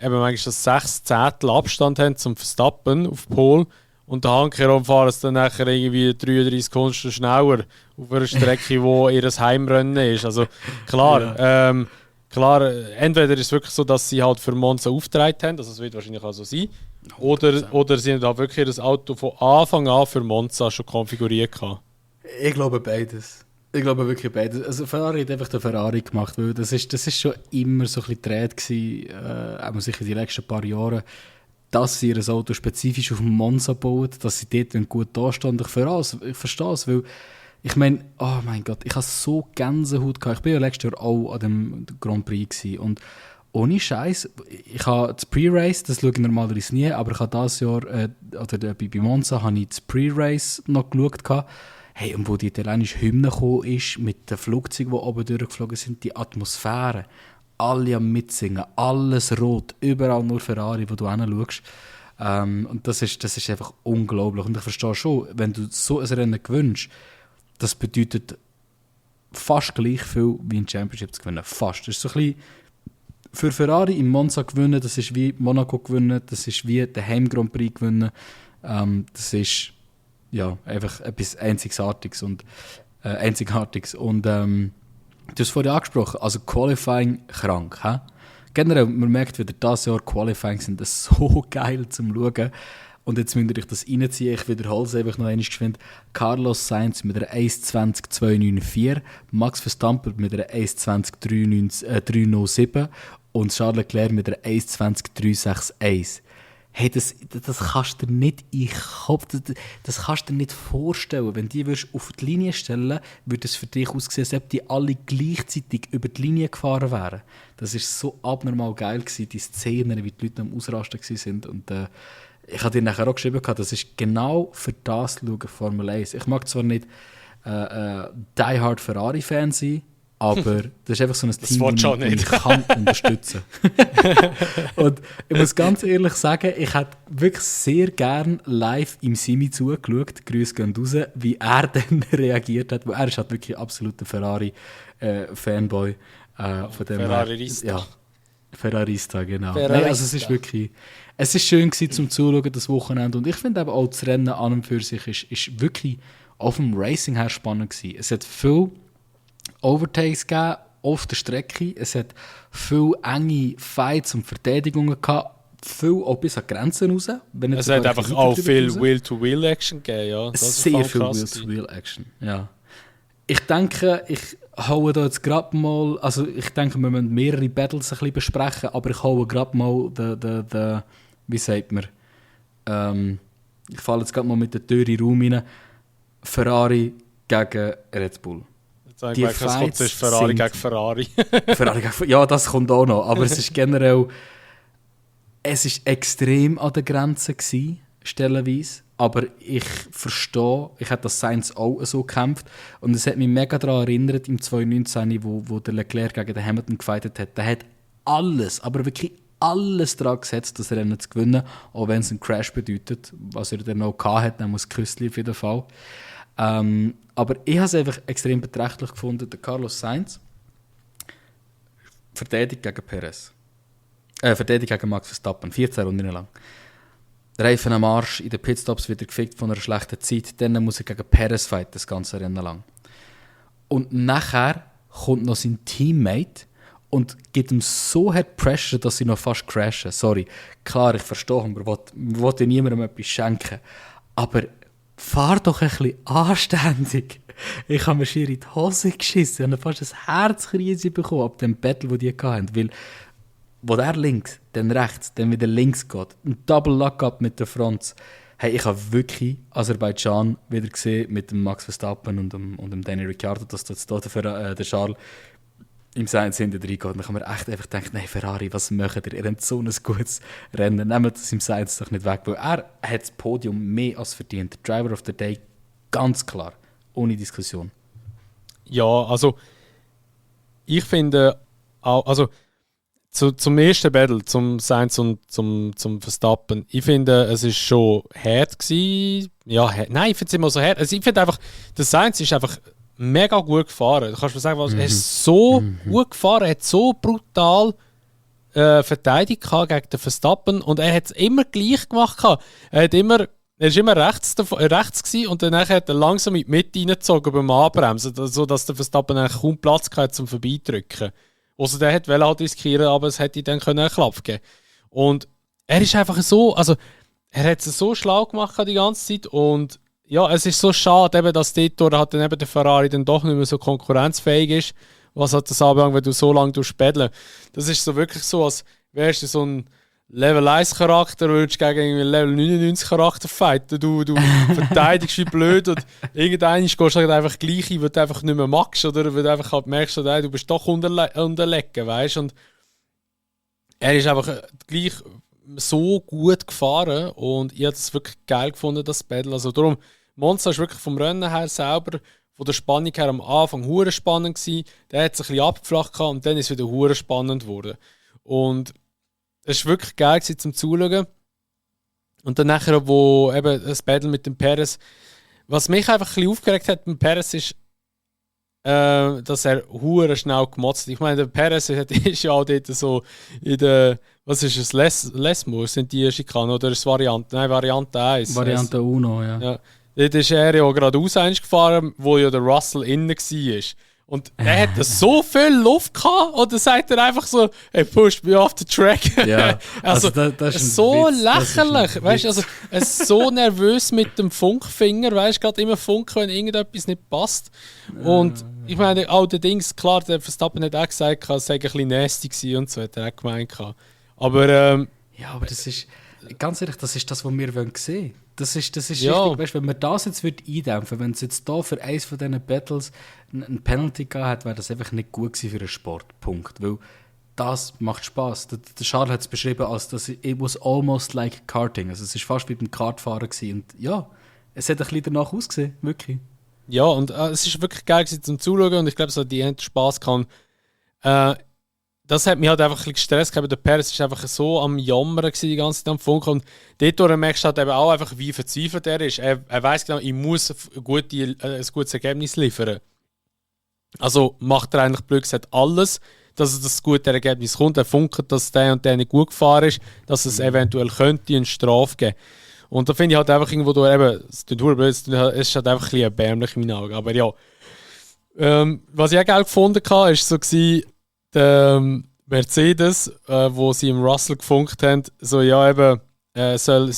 eben manchmal 6 Zehntel Abstand haben zum Verstappen auf Pole und der Handkehrum fahren es dann nachher irgendwie 33 Sekunden schneller auf einer Strecke, wo ihr Heimrennen ist. Also klar, klar, entweder ist es wirklich so, dass sie halt für Monza aufgetragen haben, also das wird wahrscheinlich auch so sein, oder sie haben halt wirklich das Auto von Anfang an für Monza schon konfiguriert gehabt. Ich glaube beides. Ich glaube wirklich beides. Also Ferrari hat einfach den Ferrari gemacht, weil das ist schon immer so ein bisschen Trend gewesen, auch sicher die letzten paar Jahre, dass sie ihr Auto spezifisch auf Monza bauen, dass sie dort gut dastehen. Ich verstehe es, weil ich meine, oh mein Gott, ich habe so Gänsehaut gehabt. Ich war ja letztes Jahr auch an dem Grand Prix gewesen. Und ohne Scheiß, ich habe das Pre-Race, das schaue ich normalerweise nie, aber ich habe dieses Jahr, bei Monza, habe ich das Pre-Race noch geschaut gehabt. Hey, und wo die italienische Hymne gekommen ist, mit den Flugzeugen, die oben durchgeflogen sind, die Atmosphäre, alle am Mitsingen, alles rot, überall nur Ferrari, wo du hinschaust. Und das ist einfach unglaublich. Und ich verstehe schon, wenn du so ein Rennen gewinnst, das bedeutet fast gleich viel wie ein Championship zu gewinnen. Fast. Das ist so ein bisschen für Ferrari im Monza gewinnen, das ist wie Monaco gewinnen, das ist wie der Heim Grand Prix gewinnen. Das ist ja, einfach etwas Einzigartiges. Und du hast es vorhin angesprochen, also Qualifying krank. He? Generell, man merkt wieder, dieses Jahr Qualifying sind das so geil zum Schauen. Und jetzt müsst ihr euch das reinziehen, ich wiederhole es einfach noch einmal geschwind. Carlos Sainz mit einer 1.20.294, Max Verstappen mit einer 1.20.307 und Charles Leclerc mit einer 1.20.361. Hey, das kannst du dir nicht das kannst du dir nicht vorstellen. Wenn die auf die Linie stellen, würde es für dich aussehen, als ob die alle gleichzeitig über die Linie gefahren wären. Das war so abnormal geil gewesen, die Szenen, wie die Leute am Ausrasten waren. Und ich habe dir nachher auch geschrieben, das ist genau für das schauen, Formel 1. Ich mag zwar nicht Die Hard Ferrari-Fan sein, aber das ist einfach so ein Team, das ich kann unterstützen. Und ich muss ganz ehrlich sagen, ich hätte wirklich sehr gerne live im Simi zugeschaut, Grüße gehen raus, wie er dann reagiert hat, weil er ist halt wirklich ein absoluter Ferrari-Fanboy. Ferrarista. Ja, Ferrarista, genau. Ferrarista. Nein, also es ist schön gewesen zum Zuschauen, das Wochenende. Und ich finde eben auch das Rennen an und für sich ist wirklich auf dem Racing her spannend gewesen. Es hat viel Overtakes gegeben auf der Strecke. Es hat viele enge Fights und Verteidigungen gehabt. Viel auch bis an die Grenzen raus. Es hat einfach auch viel Wheel-to-Wheel-Action gegeben, ja. Das sehr viel Wheel-to-Wheel-Action, ja. Ich denke, ich haue da jetzt gerade mal, also ich denke, wir müssen mehrere Battles ein bisschen besprechen, aber ich haue gerade mal wie sagt man, ich falle jetzt gerade mal mit der Tür in den Raum rein. Ferrari gegen Red Bull. Die Fights ist Ferrari gegen Ferrari. Ja, das kommt auch noch. Aber es ist generell, es ist extrem an der Grenze gewesen, stellenweise. Aber ich verstehe, ich habe das Sainz auch so gekämpft. Und es hat mich mega daran erinnert, im 2019, wo der Leclerc gegen den Hamilton gefightet hat. Der hat alles, aber wirklich alles daran gesetzt, das Rennen zu gewinnen. Auch wenn es einen Crash bedeutet, was er dann auch hatte, dann muss Küssli auf jeden Fall. Aber ich habe es einfach extrem beträchtlich gefunden, der Carlos Sainz verteidigt gegen Perez. Verteidigt gegen Max Verstappen, 14 Runden lang. Reifen am Arsch, in den Pitstops wieder gefickt von einer schlechten Zeit, dann muss er gegen Perez fighten, das ganze Rennen lang. Und nachher kommt noch sein Teammate und gibt ihm so hart Pressure, dass sie noch fast crashen. Sorry, klar, ich verstehe, man will niemandem etwas schenken. Aber fahr doch ein bisschen anständig. Ich habe mir schier in die Hose geschissen und fast ein Herzkrise bekommen ab dem Battle, das die hatten. Weil, wo der links, dann rechts, dann wieder links geht, ein Double Lockup mit der Front. Hey, ich habe wirklich Aserbaidschan wieder gesehen mit dem Max Verstappen und dem Danny Ricciardo, dass das da der Charles im Sainz hinten reingeht. Und dann kann man echt einfach denken, nein, Ferrari, was macht ihr? Ihr habt so ein gutes Rennen. Nehmt das im Sainz doch nicht weg, weil er hat das Podium mehr als verdient. Driver of the Day, ganz klar. Ohne Diskussion. Ja, also ich finde auch, also zum ersten Battle, zum Sainz und zum Verstappen, ich finde, es ist schon hart gewesen. Ja, nein, ich finde es immer so hart. Also ich finde einfach, der Sainz ist einfach mega gut gefahren. Du kannst mir sagen, er ist so gut gefahren, er hat so brutal verteidigt gegen den Verstappen und er hat es immer gleich gemacht. Er ist immer rechts gewesen und dann hat er langsam in die Mitte reingezogen beim Anbremsen, sodass der Verstappen eigentlich kaum Platz hatte zum Vorbeidrücken. Also der wollte halt riskieren, aber es hätte dann einen Klapp geben. Und er ist einfach so, also er hat es so schlau gemacht die ganze Zeit und ja, es ist so schade, eben, dass dort halt dann eben der Ferrari dann doch nicht mehr so konkurrenzfähig ist, was hat das anbelangt, wenn du so lange durchspädeln. Das ist so wirklich so, als wärst du so ein Level 1 Charakter, würdest gegen einen Level 99 Charakter fighten. Du verteidigst wie blöd und irgendwann gehst du halt einfach gleich ein, weil du einfach nicht mehr magst oder weil du einfach halt merkst, hey, du bist doch unterlegen, weißt du? Und er ist einfach gleich so gut gefahren und ich habe es wirklich geil gefunden, das Battle. Also darum, Monza ist wirklich vom Rennen her selber, von der Spannung her am Anfang hure spannend gewesen. Der hat sich ein bisschen abgeflacht und dann ist es wieder hure spannend geworden. Und es war wirklich geil gewesen, zum Zuschauen. Und dann nachher, wo eben das Battle mit dem Perez, was mich einfach ein bisschen aufgeregt hat mit Perez ist, dass er hure schnell gemotzt hat. Ich meine, der Perez ist ja auch dort so in der, was ist es, Lesmo, sind die Schikanen oder ist es Variante? Nein, Variante 1. Variante Uno, ja. Dort ist er ja geradeaus gefahren, wo ja der Russell innen war. Und er hatte so viel Luft gehabt, oder sagt er einfach so, hey, push me off the track. Ja, also das ist so Witz, lächerlich. Weißt du, also er ist so nervös mit dem Funkfinger, weißt du, gerade immer funken, wenn irgendetwas nicht passt. Und ich meine, auch der Dings, klar, der Verstappen hat auch gesagt, es sei ein bisschen nasty gewesen und so, hat er auch gemeint. Aber ja, aber das ist, ganz ehrlich, das ist das, was wir sehen wollen. Das ist ja. richtig, weißt, wenn man das jetzt eindämpfen, wenn es jetzt da für eines von diesen Battles ein Penalty gehabt hat, wäre das einfach nicht gut gewesen für einen Sport. Punkt. Weil das macht Spass. Der Charles hat es beschrieben als das it was almost like karting. Also es war fast wie beim Kartfahren gewesen. Und ja, es hat ein bisschen danach ausgesehen, wirklich. Ja, und es ist wirklich geil gewesen zum Zuschauen und ich glaube, so die haben Spass kann. Das hat mich halt einfach ein bisschen gestresst. Der Perez war einfach so am Jammern die ganze Zeit am Funken. Und dort merkst du halt eben auch einfach, wie verzweifelt er ist. Er weiss genau, ich muss ein gutes Ergebnis liefern. Also macht er eigentlich blöd gesagt alles, dass das gute Ergebnis kommt. Er funkt, dass der und der nicht gut gefahren ist, dass es eventuell könnte eine Strafe geben. Und da finde ich halt einfach irgendwo, es ist halt einfach ein bisschen erbärmlich in meinen Augen. Aber ja, was ich auch geil gefunden habe, war so, der Mercedes, wo sie im Russell gefunkt haben, so ja eben, er soll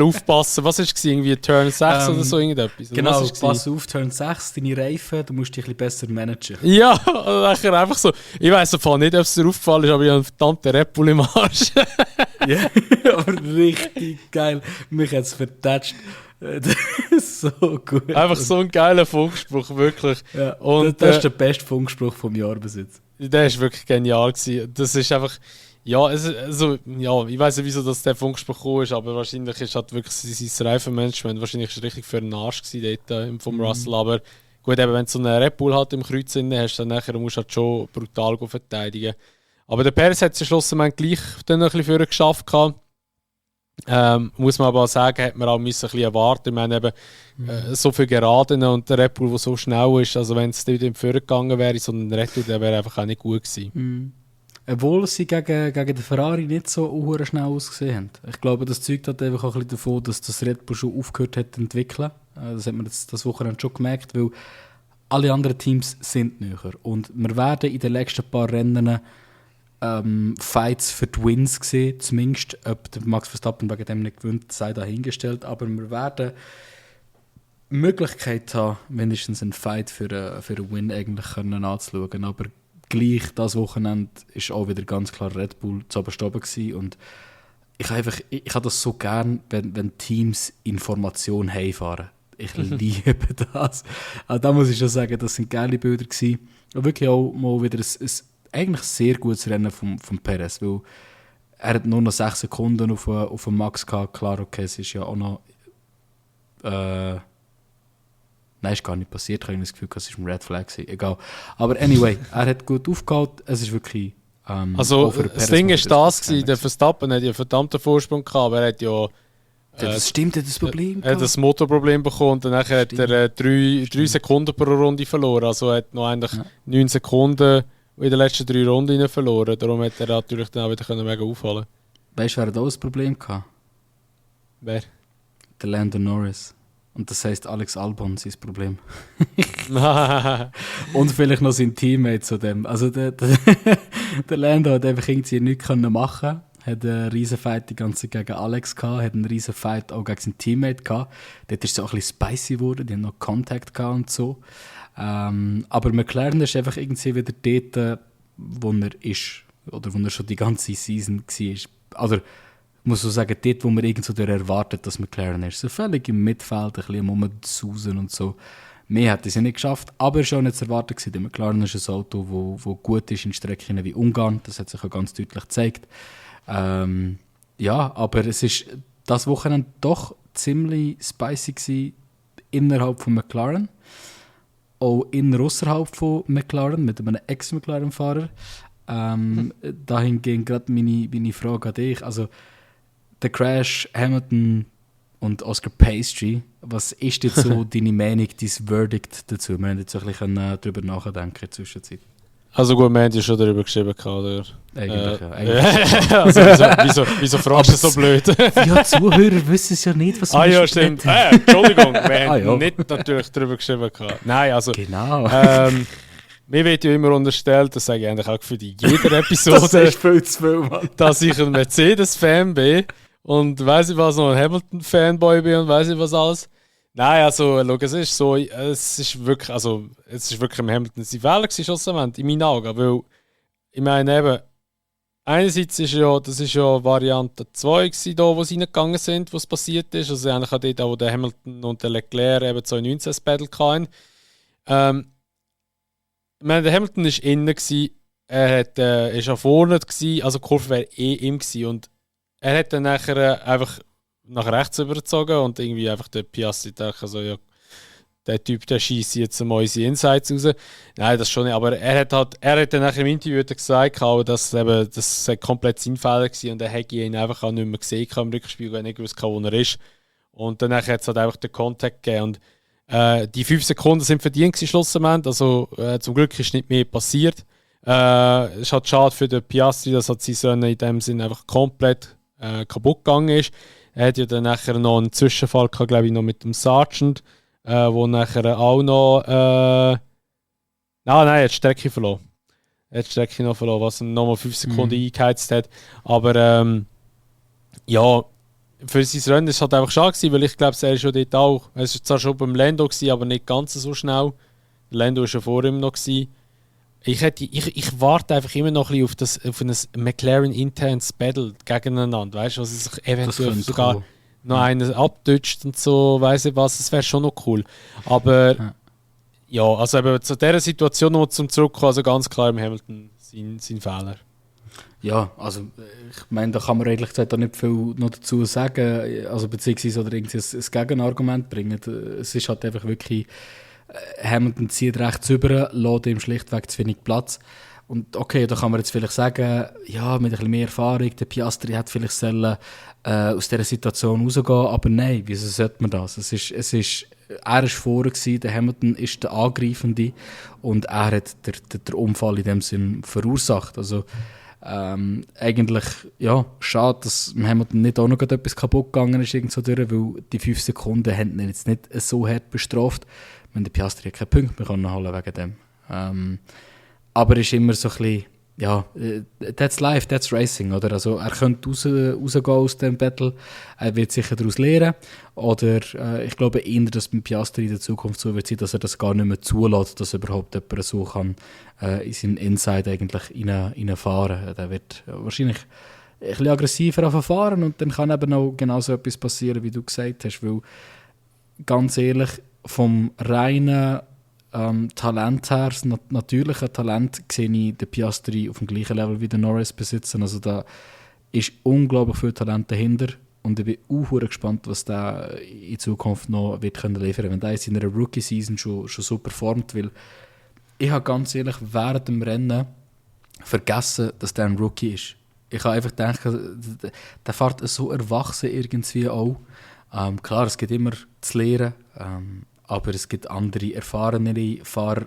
aufpassen. Was war es? Irgendwie Turn 6 oder so irgendetwas? Genau, pass auf, Turn 6, deine Reifen, du musst dich ein bisschen besser managen. Ja, also einfach so. Ich weiss nicht, ob es dir aufgefallen ist, aber ich habe einen verdammten Red Bull im Arsch. Ja, aber richtig geil. Mich hat es vertatscht. So gut. Einfach so ein geiler Funkspruch, wirklich. Ja, und das ist der beste Funkspruch vom Jahr bis jetzt. Der ist wirklich genial gewesen. Das ist einfach, ja, also, ja, ich weiss nicht, wieso dass der Funkspruch gekommen ist, aber wahrscheinlich ist halt wirklich sein Reifenmanagement, wahrscheinlich ist richtig für einen Arsch gewesen dort vom Russell, aber gut, eben, wenn du so einen Red Bull halt im Kreuz hast, dann nachher musst du halt schon brutal verteidigen. Aber der Perez hat es schlussendlich gleich dann noch ein bisschen für geschafft gehabt. Muss man aber auch sagen, hat man auch ein bisschen erwarten. Ich meine, eben, so viele Geraden und der Red Bull, der so schnell ist, also wenn es wieder im Führer gegangen wäre, so ein Red Bull, der wäre einfach auch nicht gut gewesen. Obwohl sie gegen den Ferrari nicht so schnell ausgesehen haben. Ich glaube, das zeugt halt einfach auch ein bisschen davon, dass das Red Bull schon aufgehört hat zu entwickeln. Das hat man jetzt das Wochenende schon gemerkt, weil alle anderen Teams sind näher. Und wir werden in den nächsten paar Rennen Fights für die Wins gesehen, zumindest. Ob der Max Verstappen wegen dem nicht gewinnt, sei dahingestellt. Aber wir werden die Möglichkeit haben, wenigstens einen Fight für einen Win eigentlich können anzuschauen. Aber gleich das Wochenende war auch wieder ganz klar Red Bull zu oben gewesen. Und ich habe das so gern, wenn Teams Information heimfahren. Ich liebe das. Also da muss ich schon sagen, das sind geile Bilder gewesen. Und wirklich auch mal wieder ein eigentlich sehr gutes Rennen vom Perez, weil er hat nur noch 6 Sekunden auf dem Max gehabt. Klar, okay, es ist ja auch noch nein, ist gar nicht passiert. Ich habe das Gefühl, es war ein Red Flag. Egal. Aber anyway, er hat gut aufgehalten. Es ist wirklich also das Ding war das gewesen, der Verstappen hat ja einen verdammten Vorsprung gehabt, aber er hat ja das stimmt, das Problem er hat das Motorproblem bekommen und dann hat er 3 Sekunden pro Runde verloren. Also er hat noch eigentlich 9 Sekunden in den letzten 3 Runden verloren. Darum hat er natürlich dann auch wieder mega auffallen. Weißt du, wer hat auch ein Problem gehabt? Wer? Der Lando Norris. Und das heisst Alex Albon sein Problem. Und vielleicht noch sein Teammate zu dem. Also Der Lando hat einfach irgendwie nichts machen können. Hat einen riesen Fight die ganze Zeit gegen Alex gehabt, hat einen riesen Fight auch gegen seinen Teammate gehabt. Dort ist es auch ein bisschen spicy geworden, die haben noch Kontakt gehabt und so. Aber McLaren ist einfach irgendwie wieder dort, wo er ist. Oder wo er schon die ganze Season war. Also, ich muss so sagen, dort, wo man irgendwo erwartet, dass McLaren ist. So völlig im Mittelfeld, ein bisschen am Rumsausen und so. Mehr hat es ja nicht geschafft, aber es war auch nicht zu erwarten. Der McLaren ist ein Auto, wo gut ist in Strecken wie Ungarn. Das hat sich auch ganz deutlich gezeigt. Ja, aber es ist das Wochenende doch ziemlich spicy gewesen innerhalb von McLaren. Auch außerhalb von McLaren, mit einem Ex-McLaren-Fahrer. Dahingehend gerade meine Frage an dich. Also, der Crash, Hamilton und Oscar Piastri, was ist jetzt so deine Meinung, dein Verdict dazu? Wir haben jetzt ein bisschen darüber nachdenken in der Zwischenzeit. Also gut, wir haben ja schon darüber geschrieben, oder? Eigentlich, ja. Also, wieso fragst du so blöd? Ja, Zuhörer wissen es ja nicht, was wir ja, stimmt. Entschuldigung, wir haben ja. nicht natürlich darüber geschrieben. Nein, also... Genau. Mir wird ja immer unterstellt, das sage ich eigentlich auch für jede Episode, Das ist viel zu viel, Mann. dass ich ein Mercedes-Fan bin und weiss ich was, noch ein Hamilton-Fanboy bin und weiss ich was alles. Nein, also, schau, es ist so, es ist wirklich im Hamilton sein Fehler gewesen, schlussendlich, in meinen Augen, weil, ich meine eben, einerseits ist das ist ja Variante 2 gewesen, da, wo sie reingegangen sind, was passiert ist, also eigentlich auch dort, wo der Hamilton und der Leclerc eben 2019 das Battle hatten. Ich meine, der Hamilton war innen gewesen, er ist ja vorne gewesen, also die Kurve wäre ihm gewesen und er hat dann nachher einfach nach rechts übergezogen und irgendwie einfach der Piastri dachte, also ja, der Typ, der schießt jetzt mal unsere Insights raus. Nein, das schon nicht, aber er hat dann nachher im Interview gesagt, dass das komplett sein Fehler war und er hätte ihn einfach auch nicht mehr gesehen im Rückspiegel, er nicht gewusst, wo er ist. Und danach hat es halt einfach den Kontakt gegeben und die 5 Sekunden sind verdient schlussendlich. Also zum Glück ist nicht mehr passiert. Es ist halt schade für den Piastri, dass halt sein Sohn in dem Sinne einfach komplett kaputt gegangen ist. Er hat ja dann nachher noch einen Zwischenfall gehabt, glaube ich, noch mit dem Sergeant, wo nachher auch noch er hat die Strecke verloren. Er hat die Strecke noch verloren, was ihm nochmal 5 Sekunden eingeheizt hat. Aber ja, für sein Rennen war es halt einfach schade gewesen, weil ich glaube, er ist schon dort auch. Er war zwar schon beim Lando gewesen, aber nicht ganz so schnell. Der Lando war schon vor ihm noch gewesen. Ich warte einfach immer noch ein bisschen auf ein McLaren-internes Battle gegeneinander. Weißt du, was sich eventuell sogar cool. Noch einer abdutscht und so, weiss ich was, das wäre schon noch cool. Aber ja, also eben zu dieser Situation noch zum Zurückkommen, also ganz klar im Hamilton sein Fehler. Ja, also ich meine, da kann man eigentlich da nicht viel noch dazu sagen, also beziehungsweise oder irgendwie ein Gegenargument bringen. Es ist halt einfach wirklich, Hamilton zieht rechts rüber, lässt ihm schlichtweg zu wenig Platz. Und okay, da kann man jetzt vielleicht sagen, ja, mit ein bisschen mehr Erfahrung, der Piastri hat vielleicht sollen, aus dieser Situation rausgehen, aber nein, wieso sollte man das? Er war vorne gewesen, der Hamilton ist der Angreifende und er hat den Unfall in dem Sinn verursacht. Also eigentlich, ja, schade, dass Hamilton nicht auch noch etwas kaputt gegangen ist, irgendwo durch, weil die 5 Sekunden haben ihn jetzt nicht so hart bestraft. Der Piastri hat keinen Punkt mehr können holen wegen dem. Aber ist immer so ein bisschen, ja, that's life, that's racing, oder? Also er könnte rausgehen aus dem Battle, er wird sicher daraus lernen, oder ich glaube eher, dass beim Piastri in der Zukunft so wird sein, dass er das gar nicht mehr zulässt, dass überhaupt jemand so kann in seinen Inside eigentlich reinfahren. Der wird wahrscheinlich ein bisschen aggressiver fahren und dann kann eben auch genauso etwas passieren, wie du gesagt hast, weil ganz ehrlich, vom reinen Talent her, das natürliche Talent, sehe ich den Piastri auf dem gleichen Level wie den Norris besitzen. Also da ist unglaublich viel Talent dahinter und ich bin auch gespannt, was der in Zukunft noch wird können liefern, wenn der in seiner Rookie-Season schon so performt, weil ich habe ganz ehrlich während dem Rennen vergessen, dass der ein Rookie ist. Ich habe einfach gedacht, der fährt so erwachsen irgendwie auch. Klar, es gibt immer zu lernen, aber es gibt andere, erfahrenere Fahrer,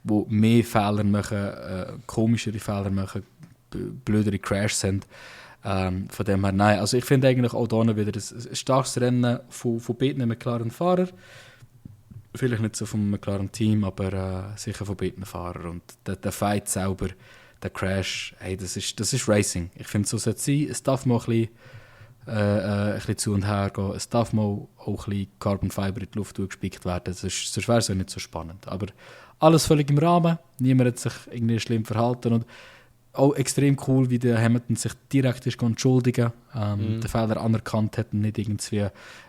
die mehr Fehler machen, komischere Fehler machen, blödere Crashs sind. Von dem her, nein. Also ich finde eigentlich auch hier wieder ein starkes Rennen von beiden McLaren-Fahrern. Vielleicht nicht so vom McLaren-Team, aber sicher von beiden Fahrern. Und der Fight selber, der Crash, hey, das ist Racing. Ich finde, so sollte es sein. Es darf mal ein bisschen zu und her gehen. Es darf mal auch ein bisschen Carbon Fiber in die Luft gespickt werden. Sonst wäre es ja nicht so spannend. Aber alles völlig im Rahmen. Niemand hat sich irgendwie schlimm verhalten. Und auch extrem cool, wie der Hamilton sich direkt ist entschuldigen, den Fehler anerkannt hat und nicht irgendwie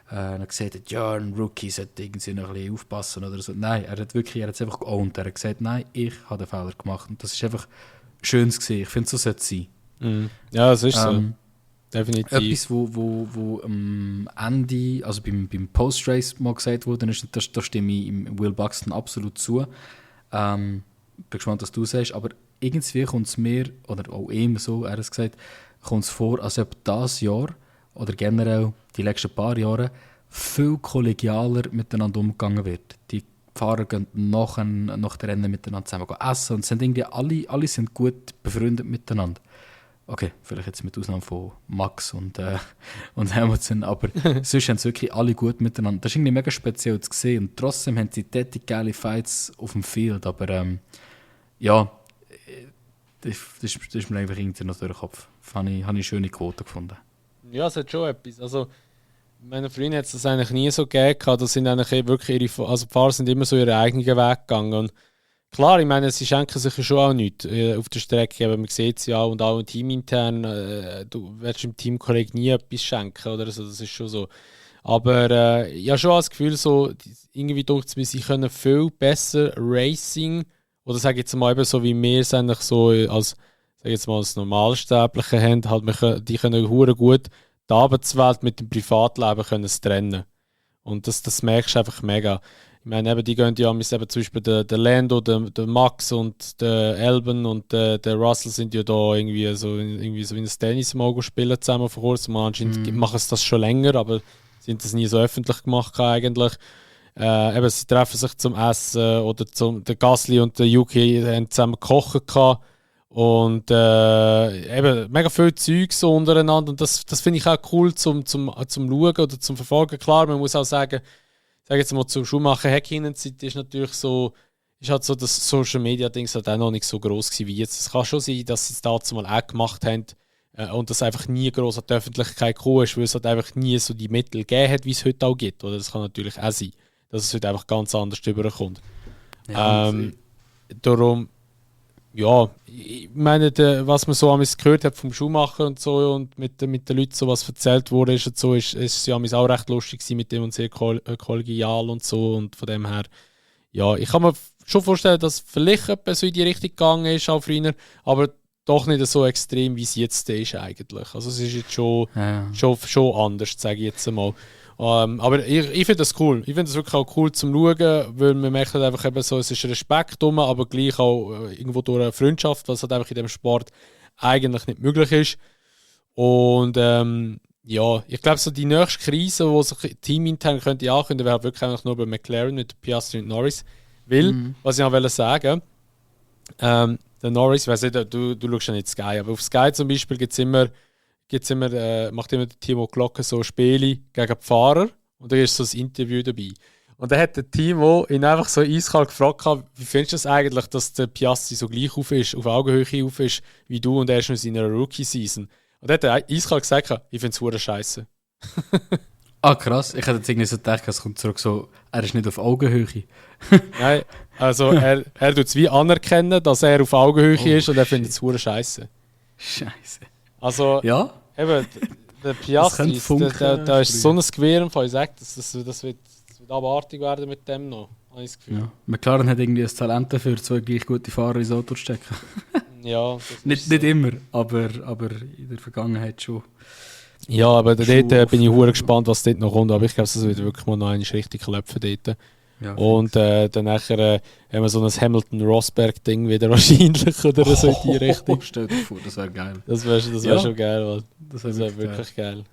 gesagt hat, ja, ein Rookie sollte irgendwie noch ein bisschen aufpassen oder so. Nein, er hat es einfach geowned. Er hat gesagt, nein, ich habe den Fehler gemacht. Und das ist einfach schön zu sehen. Ich finde, so sollte es sein. Ja, es ist so. Definitiv. Etwas, wo am Ende, also beim Post-Race mal gesagt wurde, ist, da stimme ich im Will Buxton absolut zu. Bin gespannt, was du sagst, aber irgendwie kommt es mir, oder auch ihm so, er hat es gesagt, kommt es vor, als ob das Jahr oder generell die letzten paar Jahre viel kollegialer miteinander umgegangen wird. Die Fahrer gehen nach den Rennen miteinander zusammen essen und sind irgendwie alle sind gut befreundet miteinander. Okay, vielleicht jetzt mit Ausnahme von Max und Hamilton, aber sonst haben sie wirklich alle gut miteinander. Das ist irgendwie mega speziell zu sehen und trotzdem haben sie dort geile Fights auf dem Field, aber ja, das ist mir einfach irgendwie noch durch den Kopf. Habe ich eine schöne Quote gefunden. Ja, es hat schon etwas. Also, meine Freunde hat es das eigentlich nie so gegeben. Das sind eigentlich wirklich die Fahrer sind immer so ihren eigenen Weg gegangen. Und klar, ich meine, sie schenken sich ja schon auch nichts auf der Strecke, aber man sieht es ja auch, und auch im Team intern, du wirst dem Teamkollegen nie etwas schenken oder so, das ist schon so. Aber ich habe schon das Gefühl, so, irgendwie denkt es mir, sie können viel besser Racing, oder sage ich jetzt mal eben so, wie wir es eigentlich so als, sage jetzt mal, als Normalsterbliche haben, halt, die können hure gut die Arbeitswelt mit dem Privatleben können es trennen. Und das merkst du einfach mega. Ich meine, eben, die gehen ja eben zum Beispiel der Lando, der Max und der Elben und der Russell sind ja da irgendwie so wie ein Tennis im spielen zusammen vor kurzem. Anscheinend machen sie das schon länger, aber sind das nie so öffentlich gemacht eigentlich. Eben, sie treffen sich zum Essen oder der Gasly und der Yuki haben zusammen gekocht gehabt. Und eben mega viel Zeug so untereinander. Und das finde ich auch cool zum Schauen oder zum Verfolgen. Klar, man muss auch sagen, sage jetzt mal, zum Schumacher-Häkkinen-Zeit ist natürlich so, ist halt so, das Social-Media-Ding halt auch noch nicht so gross gewesen wie jetzt. Es kann schon sein, dass sie es dazu mal auch gemacht haben und das einfach nie gross an die Öffentlichkeit gekommen ist, weil es halt einfach nie so die Mittel gegeben hat, wie es heute auch gibt. Oder das kann natürlich auch sein, dass es heute einfach ganz anders rüberkommt. Ja, darum, ja, ich meine, was man so gehört hat vom Schumacher und so und mit den Leuten so was erzählt wurde, ist so, ist ja auch recht lustig gewesen mit dem und sehr kollegial und so und von dem her, ja, ich kann mir schon vorstellen, dass vielleicht etwas so in die Richtung gegangen ist, auch früher, aber doch nicht so extrem, wie es jetzt ist eigentlich. Also es ist jetzt schon anders, sage ich jetzt einmal. Aber ich finde das cool. Ich finde das wirklich auch cool zum Schauen, weil man merkt halt einfach eben so, es ist Respekt rum, aber gleich auch irgendwo durch eine Freundschaft, was halt einfach in dem Sport eigentlich nicht möglich ist. Und ja, ich glaube, so die nächste Krise, die sich teamintern könnte ankündigen, wäre halt wirklich einfach nur bei McLaren mit Piastri und Norris. Weil, was ich noch sagen wollte, der Norris, weiss nicht, du schaust ja nicht Sky, aber auf Sky zum Beispiel macht immer der Timo Glocke so Spiele gegen die Fahrer und da ist so ein Interview dabei. Und dann hat der Timo ihn einfach so eiskalt gefragt, wie findest du das eigentlich, dass der Piastri so gleich auf Augenhöhe auf ist wie du und er ist noch in seiner Rookie-Season. Und dann hat er eiskalt gesagt, ich finde es verdammt scheiße. Ah, krass. Ich hätte jetzt irgendwie so gedacht, es kommt zurück so, er ist nicht auf Augenhöhe. Nein, also er tut es wie anerkennen, dass er auf Augenhöhe ist und er findet es verdammt scheiße. Scheiße. Also, ja? Eben, der Piastri, da ist so ein Gewehr im Fall. Ich sage, das wird abartig werden mit dem noch, habe ich das Gefühl. Ja. McLaren hat irgendwie ein Talent dafür, zwei gleich gute Fahrer ins Auto zu stecken. Ja, nicht immer, aber in der Vergangenheit schon. Ja, aber dort bin ich hure gespannt, was dort noch kommt. Aber ich glaube, das wird wirklich mal noch eine richtig klopfen dort. Ja, und dann nachher haben wir so ein Hamilton-Rosberg-Ding wieder wahrscheinlich oder so in die Richtung. Stell dir vor, das wäre geil. Das wäre schon geil, Mann. Das wäre wirklich geil.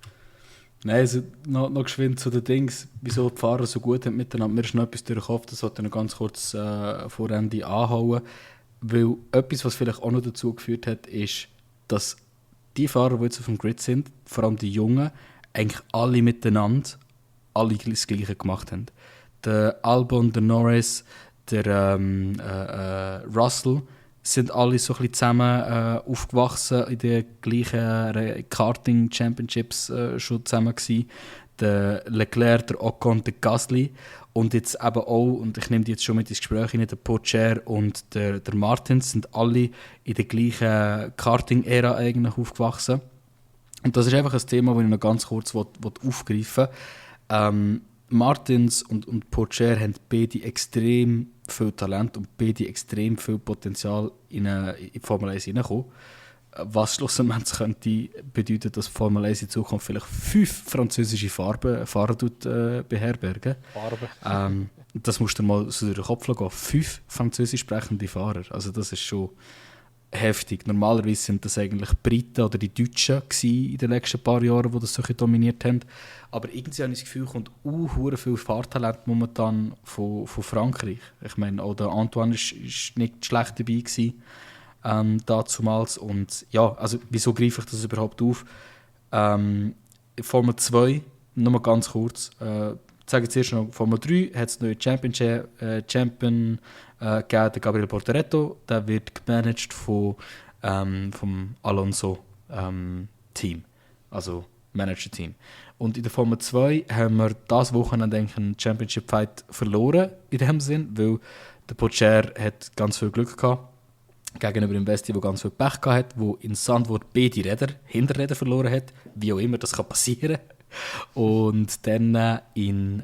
Nein, also noch geschwind zu den Dings, wieso die Fahrer so gut haben miteinander. Mir ist noch etwas durch den Kopf, das sollte ich noch ganz kurz vor Ende anhauen. Weil etwas, was vielleicht auch noch dazu geführt hat, ist, dass die Fahrer, die jetzt auf dem Grid sind, vor allem die Jungen, eigentlich alle miteinander das Gleiche gemacht haben. Der Albon, der Norris, der Russell, sind alle so ein bisschen zusammen aufgewachsen, in den gleichen Karting Championships schon zusammen gewesen. Der Leclerc, der Ocon, der Gasly und jetzt eben auch, und ich nehme die jetzt schon mit ins Gespräch rein, der Pogacar und der Martins sind alle in der gleichen Karting-Ära eigentlich aufgewachsen. Und das ist einfach ein Thema, das ich noch ganz kurz aufgreifen will. Martins und Pogacar haben beide extrem viel Talent und beide extrem viel Potenzial in die Formel 1 hineinkommen. Was schlussendlich könnte bedeuten, dass die Formel 1 in Zukunft vielleicht 5 französische Fahrer beherbergen. Das musst du mal so durch den Kopf gehen. 5 französisch sprechende Fahrer. Also das ist schon heftig. Normalerweise sind das eigentlich Briten oder die Deutschen in den letzten paar Jahren, die das so dominiert haben. Aber irgendwie habe ich das Gefühl, kommt viel Fahrtalent momentan von Frankreich. Ich meine, auch der Antoine ist nicht schlecht dabei gewesen, dazumals. Und ja, also wieso greife ich das überhaupt auf? Formel 2, nur mal ganz kurz. Ich sage jetzt erst noch, Formel 3 hat es neue Champion gegeben, der Gabriel Portoretto. Der wird gemanagt vom Alonso Team, also Manager-Team. Und in der Formel 2 haben wir dieses Wochenende einen Championship-Fight verloren, in dem Sinn, weil der Pogacar hat ganz viel Glück gehabt gegenüber dem Westi, der ganz viel Pech gehabt hat, der in Zandvoort beide Hinterräder verloren hat, wie auch immer, das kann passieren. Und dann in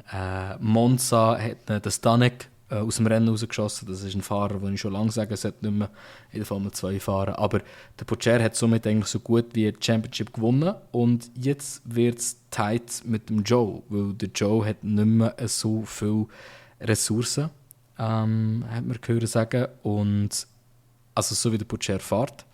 Monza hat der Stanek aus dem Rennen rausgeschossen. Das ist ein Fahrer, den ich schon lange sage, er sollte nicht mehr in der Formel 2 fahren. Aber der Pogacar hat somit eigentlich so gut wie die Championship gewonnen. Und jetzt wird es tight mit dem Joe, weil der Joe hat nicht mehr so viele Ressourcen, hat man gehört sagen. Und also so wie der Pogacar fährt,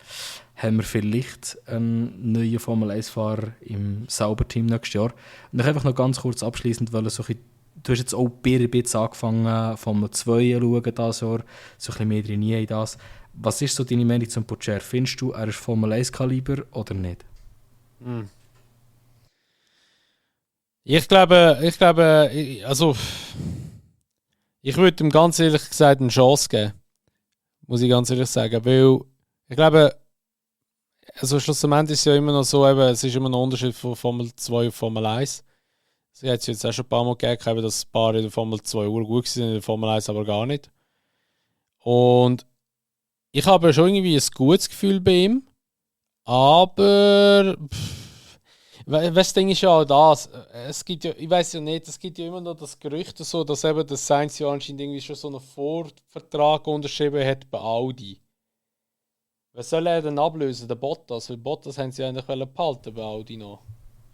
haben wir vielleicht einen neuen Formel-1-Fahrer im Sauberteam nächstes Jahr. Und ich einfach noch ganz kurz abschließend, weil so du hast jetzt auch ein bisschen angefangen, Formel 2 zu schauen dieses Jahr, so ein bisschen mehr drin in das. Was ist so deine Meinung zum Pogacar? Findest du, er ist Formel 1-Kaliber oder nicht? Ich glaube, also ich würde ihm ganz ehrlich gesagt eine Chance geben. Muss ich ganz ehrlich sagen, weil ich glaube, also schlussendlich ist es ja immer noch so, eben, es ist immer noch ein Unterschied von Formel 2 und Formel 1. Es hat jetzt auch schon ein paar Mal gegeben, dass ein paar in der Formel 2 gut sind, in der Formel 1 aber gar nicht. Und ich habe schon irgendwie ein gutes Gefühl bei ihm, aber das Ding ist ja auch das, es gibt ja, ich weiß ja nicht, es gibt ja immer noch das Gerücht so, dass eben der Sainz ja anscheinend irgendwie schon so einen Vorvertrag unterschrieben hat bei Audi. Was soll er denn ablösen, der Bottas? Weil Bottas haben sie eigentlich behalten bei Audi noch.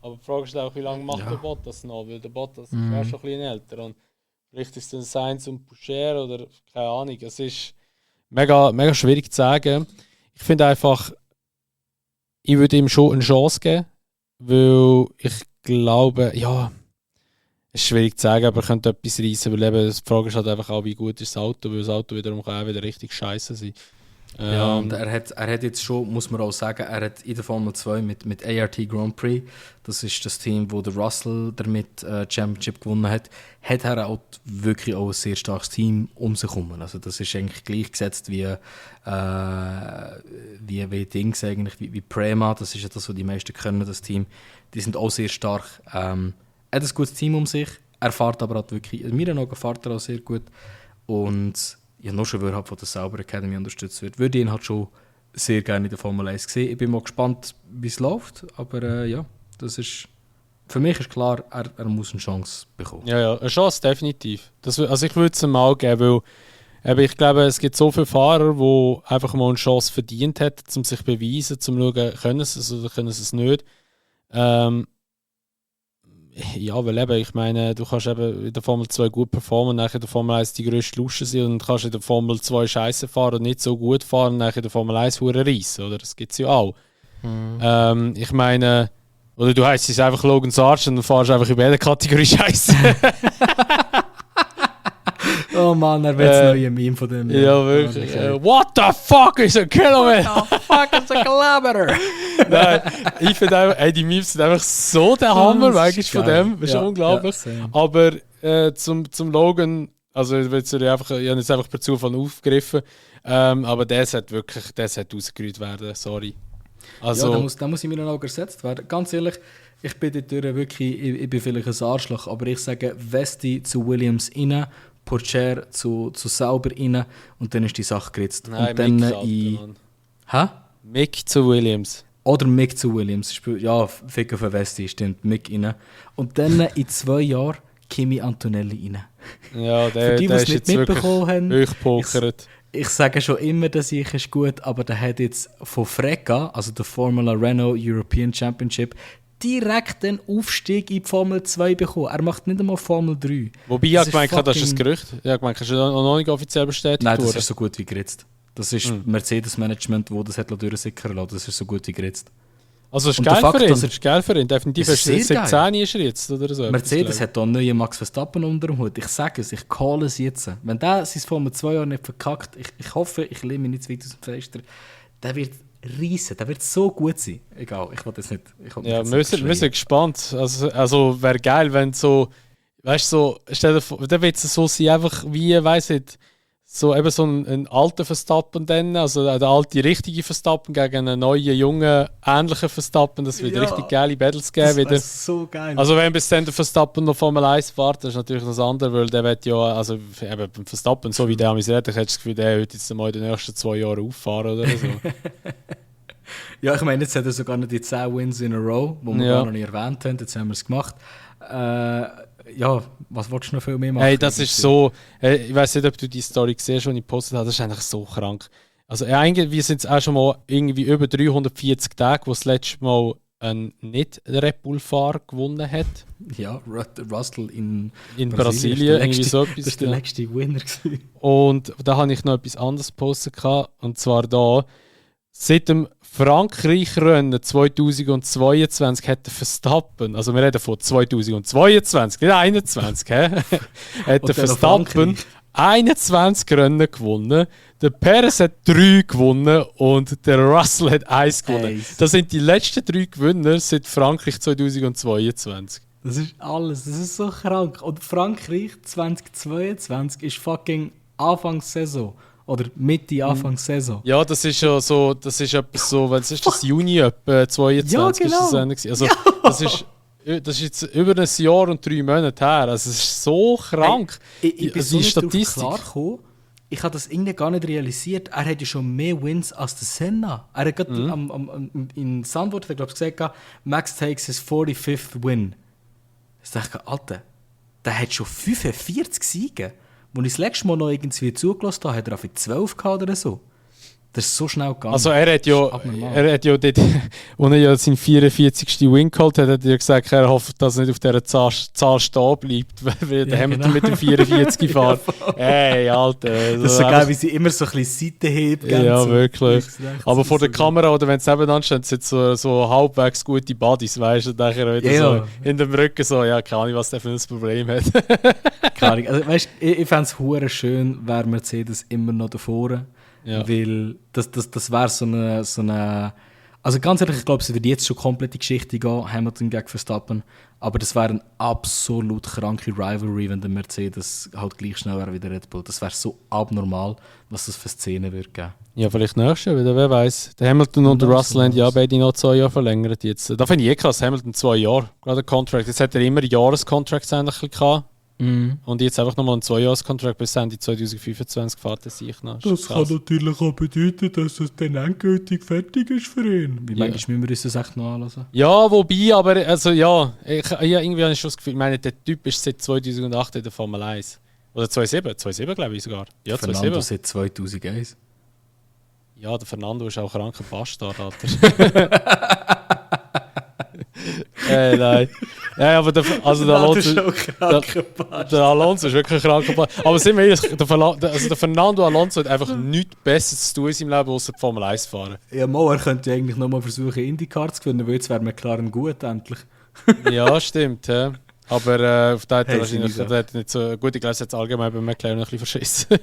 Aber die Frage ist auch, wie lange macht der Bottas noch? Weil der Bottas ist ja schon ein bisschen älter. Und vielleicht ist es dann Sainz und Pogacar oder keine Ahnung. Es ist mega, mega schwierig zu sagen. Ich finde einfach, ich würde ihm schon eine Chance geben. Weil ich glaube, ja, es ist schwierig zu sagen, aber er könnte etwas reissen. Weil eben, die Frage ist halt einfach auch, wie gut ist das Auto. Weil das Auto wiederum kann auch wieder richtig scheiße sein. Ja, und er hat jetzt schon, muss man auch sagen, er hat in der Formel 2 mit ART Grand Prix, das ist das Team, wo der Russell damit Championship gewonnen hat, hat er auch wirklich auch ein sehr starkes Team um sich herum. Also das ist eigentlich gleichgesetzt wie Dings eigentlich, wie Prema, das ist ja das, was die meisten können, das Team. Die sind auch sehr stark. Er hat ein gutes Team um sich, er fährt aber auch wirklich, in meinen Augen fährt er auch sehr gut. Und ja, noch schon, weil halt von der Sauber Academy unterstützt wird, würde ich ihn halt schon sehr gerne in der Formel 1 sehen. Ich bin mal gespannt, wie es läuft, aber ja, das ist, für mich ist klar, er muss eine Chance bekommen. Ja, eine Chance definitiv. Also ich würde es ihm auch geben, weil ich glaube, es gibt so viele Fahrer, die einfach mal eine Chance verdient hätten, um sich zu beweisen, um zu schauen, können sie es oder können sie es nicht. Ja, weil eben, ich meine, du kannst eben in der Formel 2 gut performen und nachher in der Formel 1 die grösste Lusche sein und kannst in der Formel 2 scheiße fahren und nicht so gut fahren und nachher in der Formel 1 hure reissen, oder? Das gibt es ja auch. Ich meine, oder du heisst es einfach Logan Sargent und fahrst einfach in jeder Kategorie scheiße. Oh Mann, er wird das neue Meme von dem. Ja, wirklich. What the fuck is a kilometer? What the fuck is a kilometer? Nein, ich finde einfach, die Memes sind einfach so der Hammer, eigentlich von dem. Das ist unglaublich. Ja, aber zum Logan, Also ich habe jetzt einfach per Zufall aufgegriffen. Aber das hat rausgerührt werden, sorry. Also, ja, da muss ich mir noch Auge ersetzt werden. Ganz ehrlich, ich bin dort wirklich, ich bin vielleicht ein Arschloch, aber ich sage Vesti zu Williams rein, Pourchaire zu Sauber rein und dann ist die Sache geritzt. Nein, und dann Mick Hä? Mick zu Williams. Oder Mick zu Williams. Ja, Fick auf Vesti, stimmt, Mick rein. Und dann in 2 Jahren Kimi Antonelli rein. Ja, Für die, der es ist nicht jetzt mitbekommen haben, durchgepokert. ich sage schon immer, dass ich ist gut, aber der hat jetzt von Freca, also der Formula Renault European Championship, direkt den Aufstieg in die Formel 2 bekommen. Er macht nicht einmal Formel 3. Wobei ich gemeint habe, das ist ein Gerücht. Ja, ich gemeint, das ist noch nicht offiziell bestätigt Nein, das worden. ist so gut wie geritzt. Das ist Mercedes-Management, das das hat durchsickern lassen. Das ist so gut wie geritzt. Also es ist Und geil der Fakt, für ihn. dass er- Das ist geil für ihn. Definitiv. Es ist sehr Seit geil. 10 ist er jetzt oder so. Mercedes hat hier einen neuen Max Verstappen unter dem Hut. Ich sage es, ich call es jetzt. Wenn der sein Formel 2 Jahre nicht verkackt, ich hoffe, ich lehne mich nicht zu weit aus dem Fenster, der wird riesen, der wird so gut sein. Egal, ich will das nicht. Ja, wir sind gespannt. Also wäre geil, wenn so, weißt du, so, stell dir vor, dann wird es so sein, einfach wie, weiss nicht, so eben so ein alter Verstappen dann, also der alte richtige Verstappen gegen einen neuen, jungen, ähnlichen Verstappen, das wird Ja, richtig geile Battles geben Das wieder. wäre so geil. Also wenn bis dann der Verstappen noch Formel 1 fährt, das ist natürlich das andere, weil der wird ja, also eben beim Verstappen, so wie der am redet, ich hätte das Gefühl, der wird jetzt mal in den nächsten 2 Jahren auffahren oder so. Ja, ich meine, jetzt hat er sogar noch die 10 Wins in a row, die wir Ja. gar noch nicht erwähnt haben. Jetzt haben wir es gemacht. Ja, was willst du noch viel mehr machen? Hey, das ist so, ich weiß nicht, ob du die Story siehst, die ich gepostet habe, das ist eigentlich so krank. Also eigentlich sind es auch schon mal irgendwie über 340 Tage, wo das letzte Mal ein nicht-Red Bull-Fahrer gewonnen hat. Ja, Russell in Brasilien, irgendwie so Das etwas. war der ja. letzte Winner gewesen. Und da habe ich noch etwas anderes gepostet, und zwar da. Seit dem Frankreich-Rennen 2022 hat der Verstappen, also wir reden von 2022, nicht 21, hat der dann noch Verstappen Frankreich. 21 Rennen gewonnen, der Perez hat 3 gewonnen und der Russell hat 1 gewonnen. Hey. Das sind die letzten 3 Gewinner seit Frankreich 2022. Das ist alles, das ist so krank. Und Frankreich 2022 ist fucking Anfangssaison. Oder Mitte Anfangssaison. Ja, das ist ja so, das ist etwas so, wenn es ist das Juni etwa 22 Ja, ist das genau. Ende gewesen. Also das ist jetzt über ein Jahr und 3 Monate her. Also es ist so krank. Ich bin Also so die nicht drauf Statistik. klargekommen. Ich habe das irgendwie gar nicht realisiert. Er hat ja schon mehr Wins als der Senna. Er hat gerade in Sandwort, glaube ich, gesagt, Max takes his 45th win. Da dachte ich, Alter, der hat schon 45 Siege. Als ich das letzte Mal noch irgendwie zugelassen habe, hat er auf 12 gehabt oder so. Das ist so schnell gegangen. Also er hat Das ja, ist abnormal. dort, als er ja seinen 44. Win geholt hat, hat er ja gesagt, er hofft, dass er nicht auf dieser Zahl stehen bleibt, weil der Hamilton mit dem 44 fährt. Hey, Alter. Das ist so geil, wie sie immer so ein bisschen Seite hebt. Ja, so wirklich. links, rechts, Aber vor so der Kamera oder wenn es nebeneinander steht, sind so halbwegs gute Buddies, weißt du, dann wieder Ja. so in dem Rücken so, ja, keine Ahnung, was der für ein Problem hat. Keine Ahnung. Also, weißt, ich fände es hure schön, wäre Mercedes immer noch davor. Ja. Weil das wäre so eine. Also ganz ehrlich, ich glaube, es wird jetzt schon komplett die Geschichte gehen, Hamilton gegen Verstappen. Aber das wäre eine absolut kranke Rivalry, wenn der Mercedes halt gleich schnell wäre wie der Red Bull. Das wäre so abnormal, was das für Szenen würde geben. Ja, vielleicht nächstes Jahr wieder, wer weiß. Der Hamilton und der Russell haben ja beide noch 2 Jahre verlängert jetzt. Da finde ich krass, Hamilton 2 Jahre, gerade ein Contract. Jetzt hat er immer Jahrescontracts eigentlich gehabt. Und jetzt einfach nochmal einen 2-Jahres-Contract bis Ende 2025 fährt er sich noch. Das kann natürlich auch bedeuten, dass es dann endgültig fertig ist für ihn. Wie manchmal müssen wir uns das echt noch anlassen? Ja, wobei, aber also ja, irgendwie habe ich schon das Gefühl, ich meine, der Typ ist seit 2008 in der Formel 1. Oder 2007 glaube ich sogar. Ja, Fernando 2007. seit 2001. Ja, der Fernando ist auch kranker Bastard, Alter. Nein. Ja, aber der Alonso ist wirklich ein kranker Bastard. Aber sind wir ehrlich, der Fernando Alonso hat einfach nichts Besseres zu tun in seinem Leben, außer die Formel 1 fahren. Ja, mal, er könnte eigentlich nochmal versuchen, IndyCar zu gewinnen, weil jetzt wäre McLaren gut, endlich. Ja, stimmt. Ja. Aber auf der hat er Hey, wahrscheinlich Sinisa. der hat nicht so gut. Ich glaube, es hat allgemein bei McLaren ein bisschen verschissen.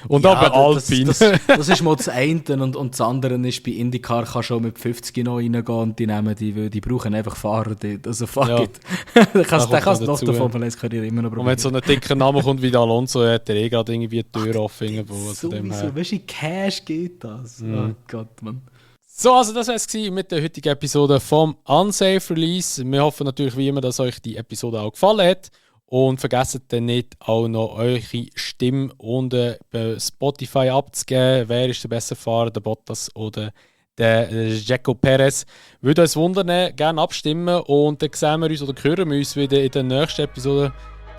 Und aber Alpine. Das ist mal das eine und das andere ist, bei IndyCar kann schon mit 50 noch reingehen und die nehmen die brauchen einfach Fahrer dort. Also fuck Ja. it. Dann kannst Da kommt du noch noch dazu. der Formel 1 Karriere immer noch Und wenn so ein dicker Name kommt wie der Alonso, hat er gerade irgendwie die Tür offen irgendwo. Also dem her. Sowieso, weißt du, in Cash geht das. Oh Gott, Mann. So, also das war es mit der heutigen Episode vom Unsafe Release. Wir hoffen natürlich wie immer, dass euch die Episode auch gefallen hat. Und vergesst dann nicht auch noch eure Stimme unten bei Spotify abzugeben. Wer ist der bessere Fahrer, der Bottas oder der Checo Perez? Würde uns wundern, gerne abstimmen. Und dann sehen wir uns oder hören wir uns wieder in der nächsten Episode.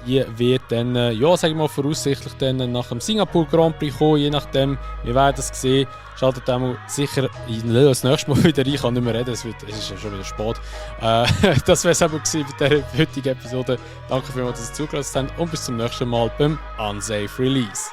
Die wird dann, ja, sagen wir mal, voraussichtlich dann nach dem Singapur Grand Prix kommen, je nachdem, wir werden es sehen. Schaltet dann sicher das nächste Mal wieder rein, ich kann nicht mehr reden, es ist ja schon wieder spät. Das wäre es aber gewesen mit der heutigen Episode. Danke vielmals, dass ihr zugelassen habt und bis zum nächsten Mal beim Unsafe Release.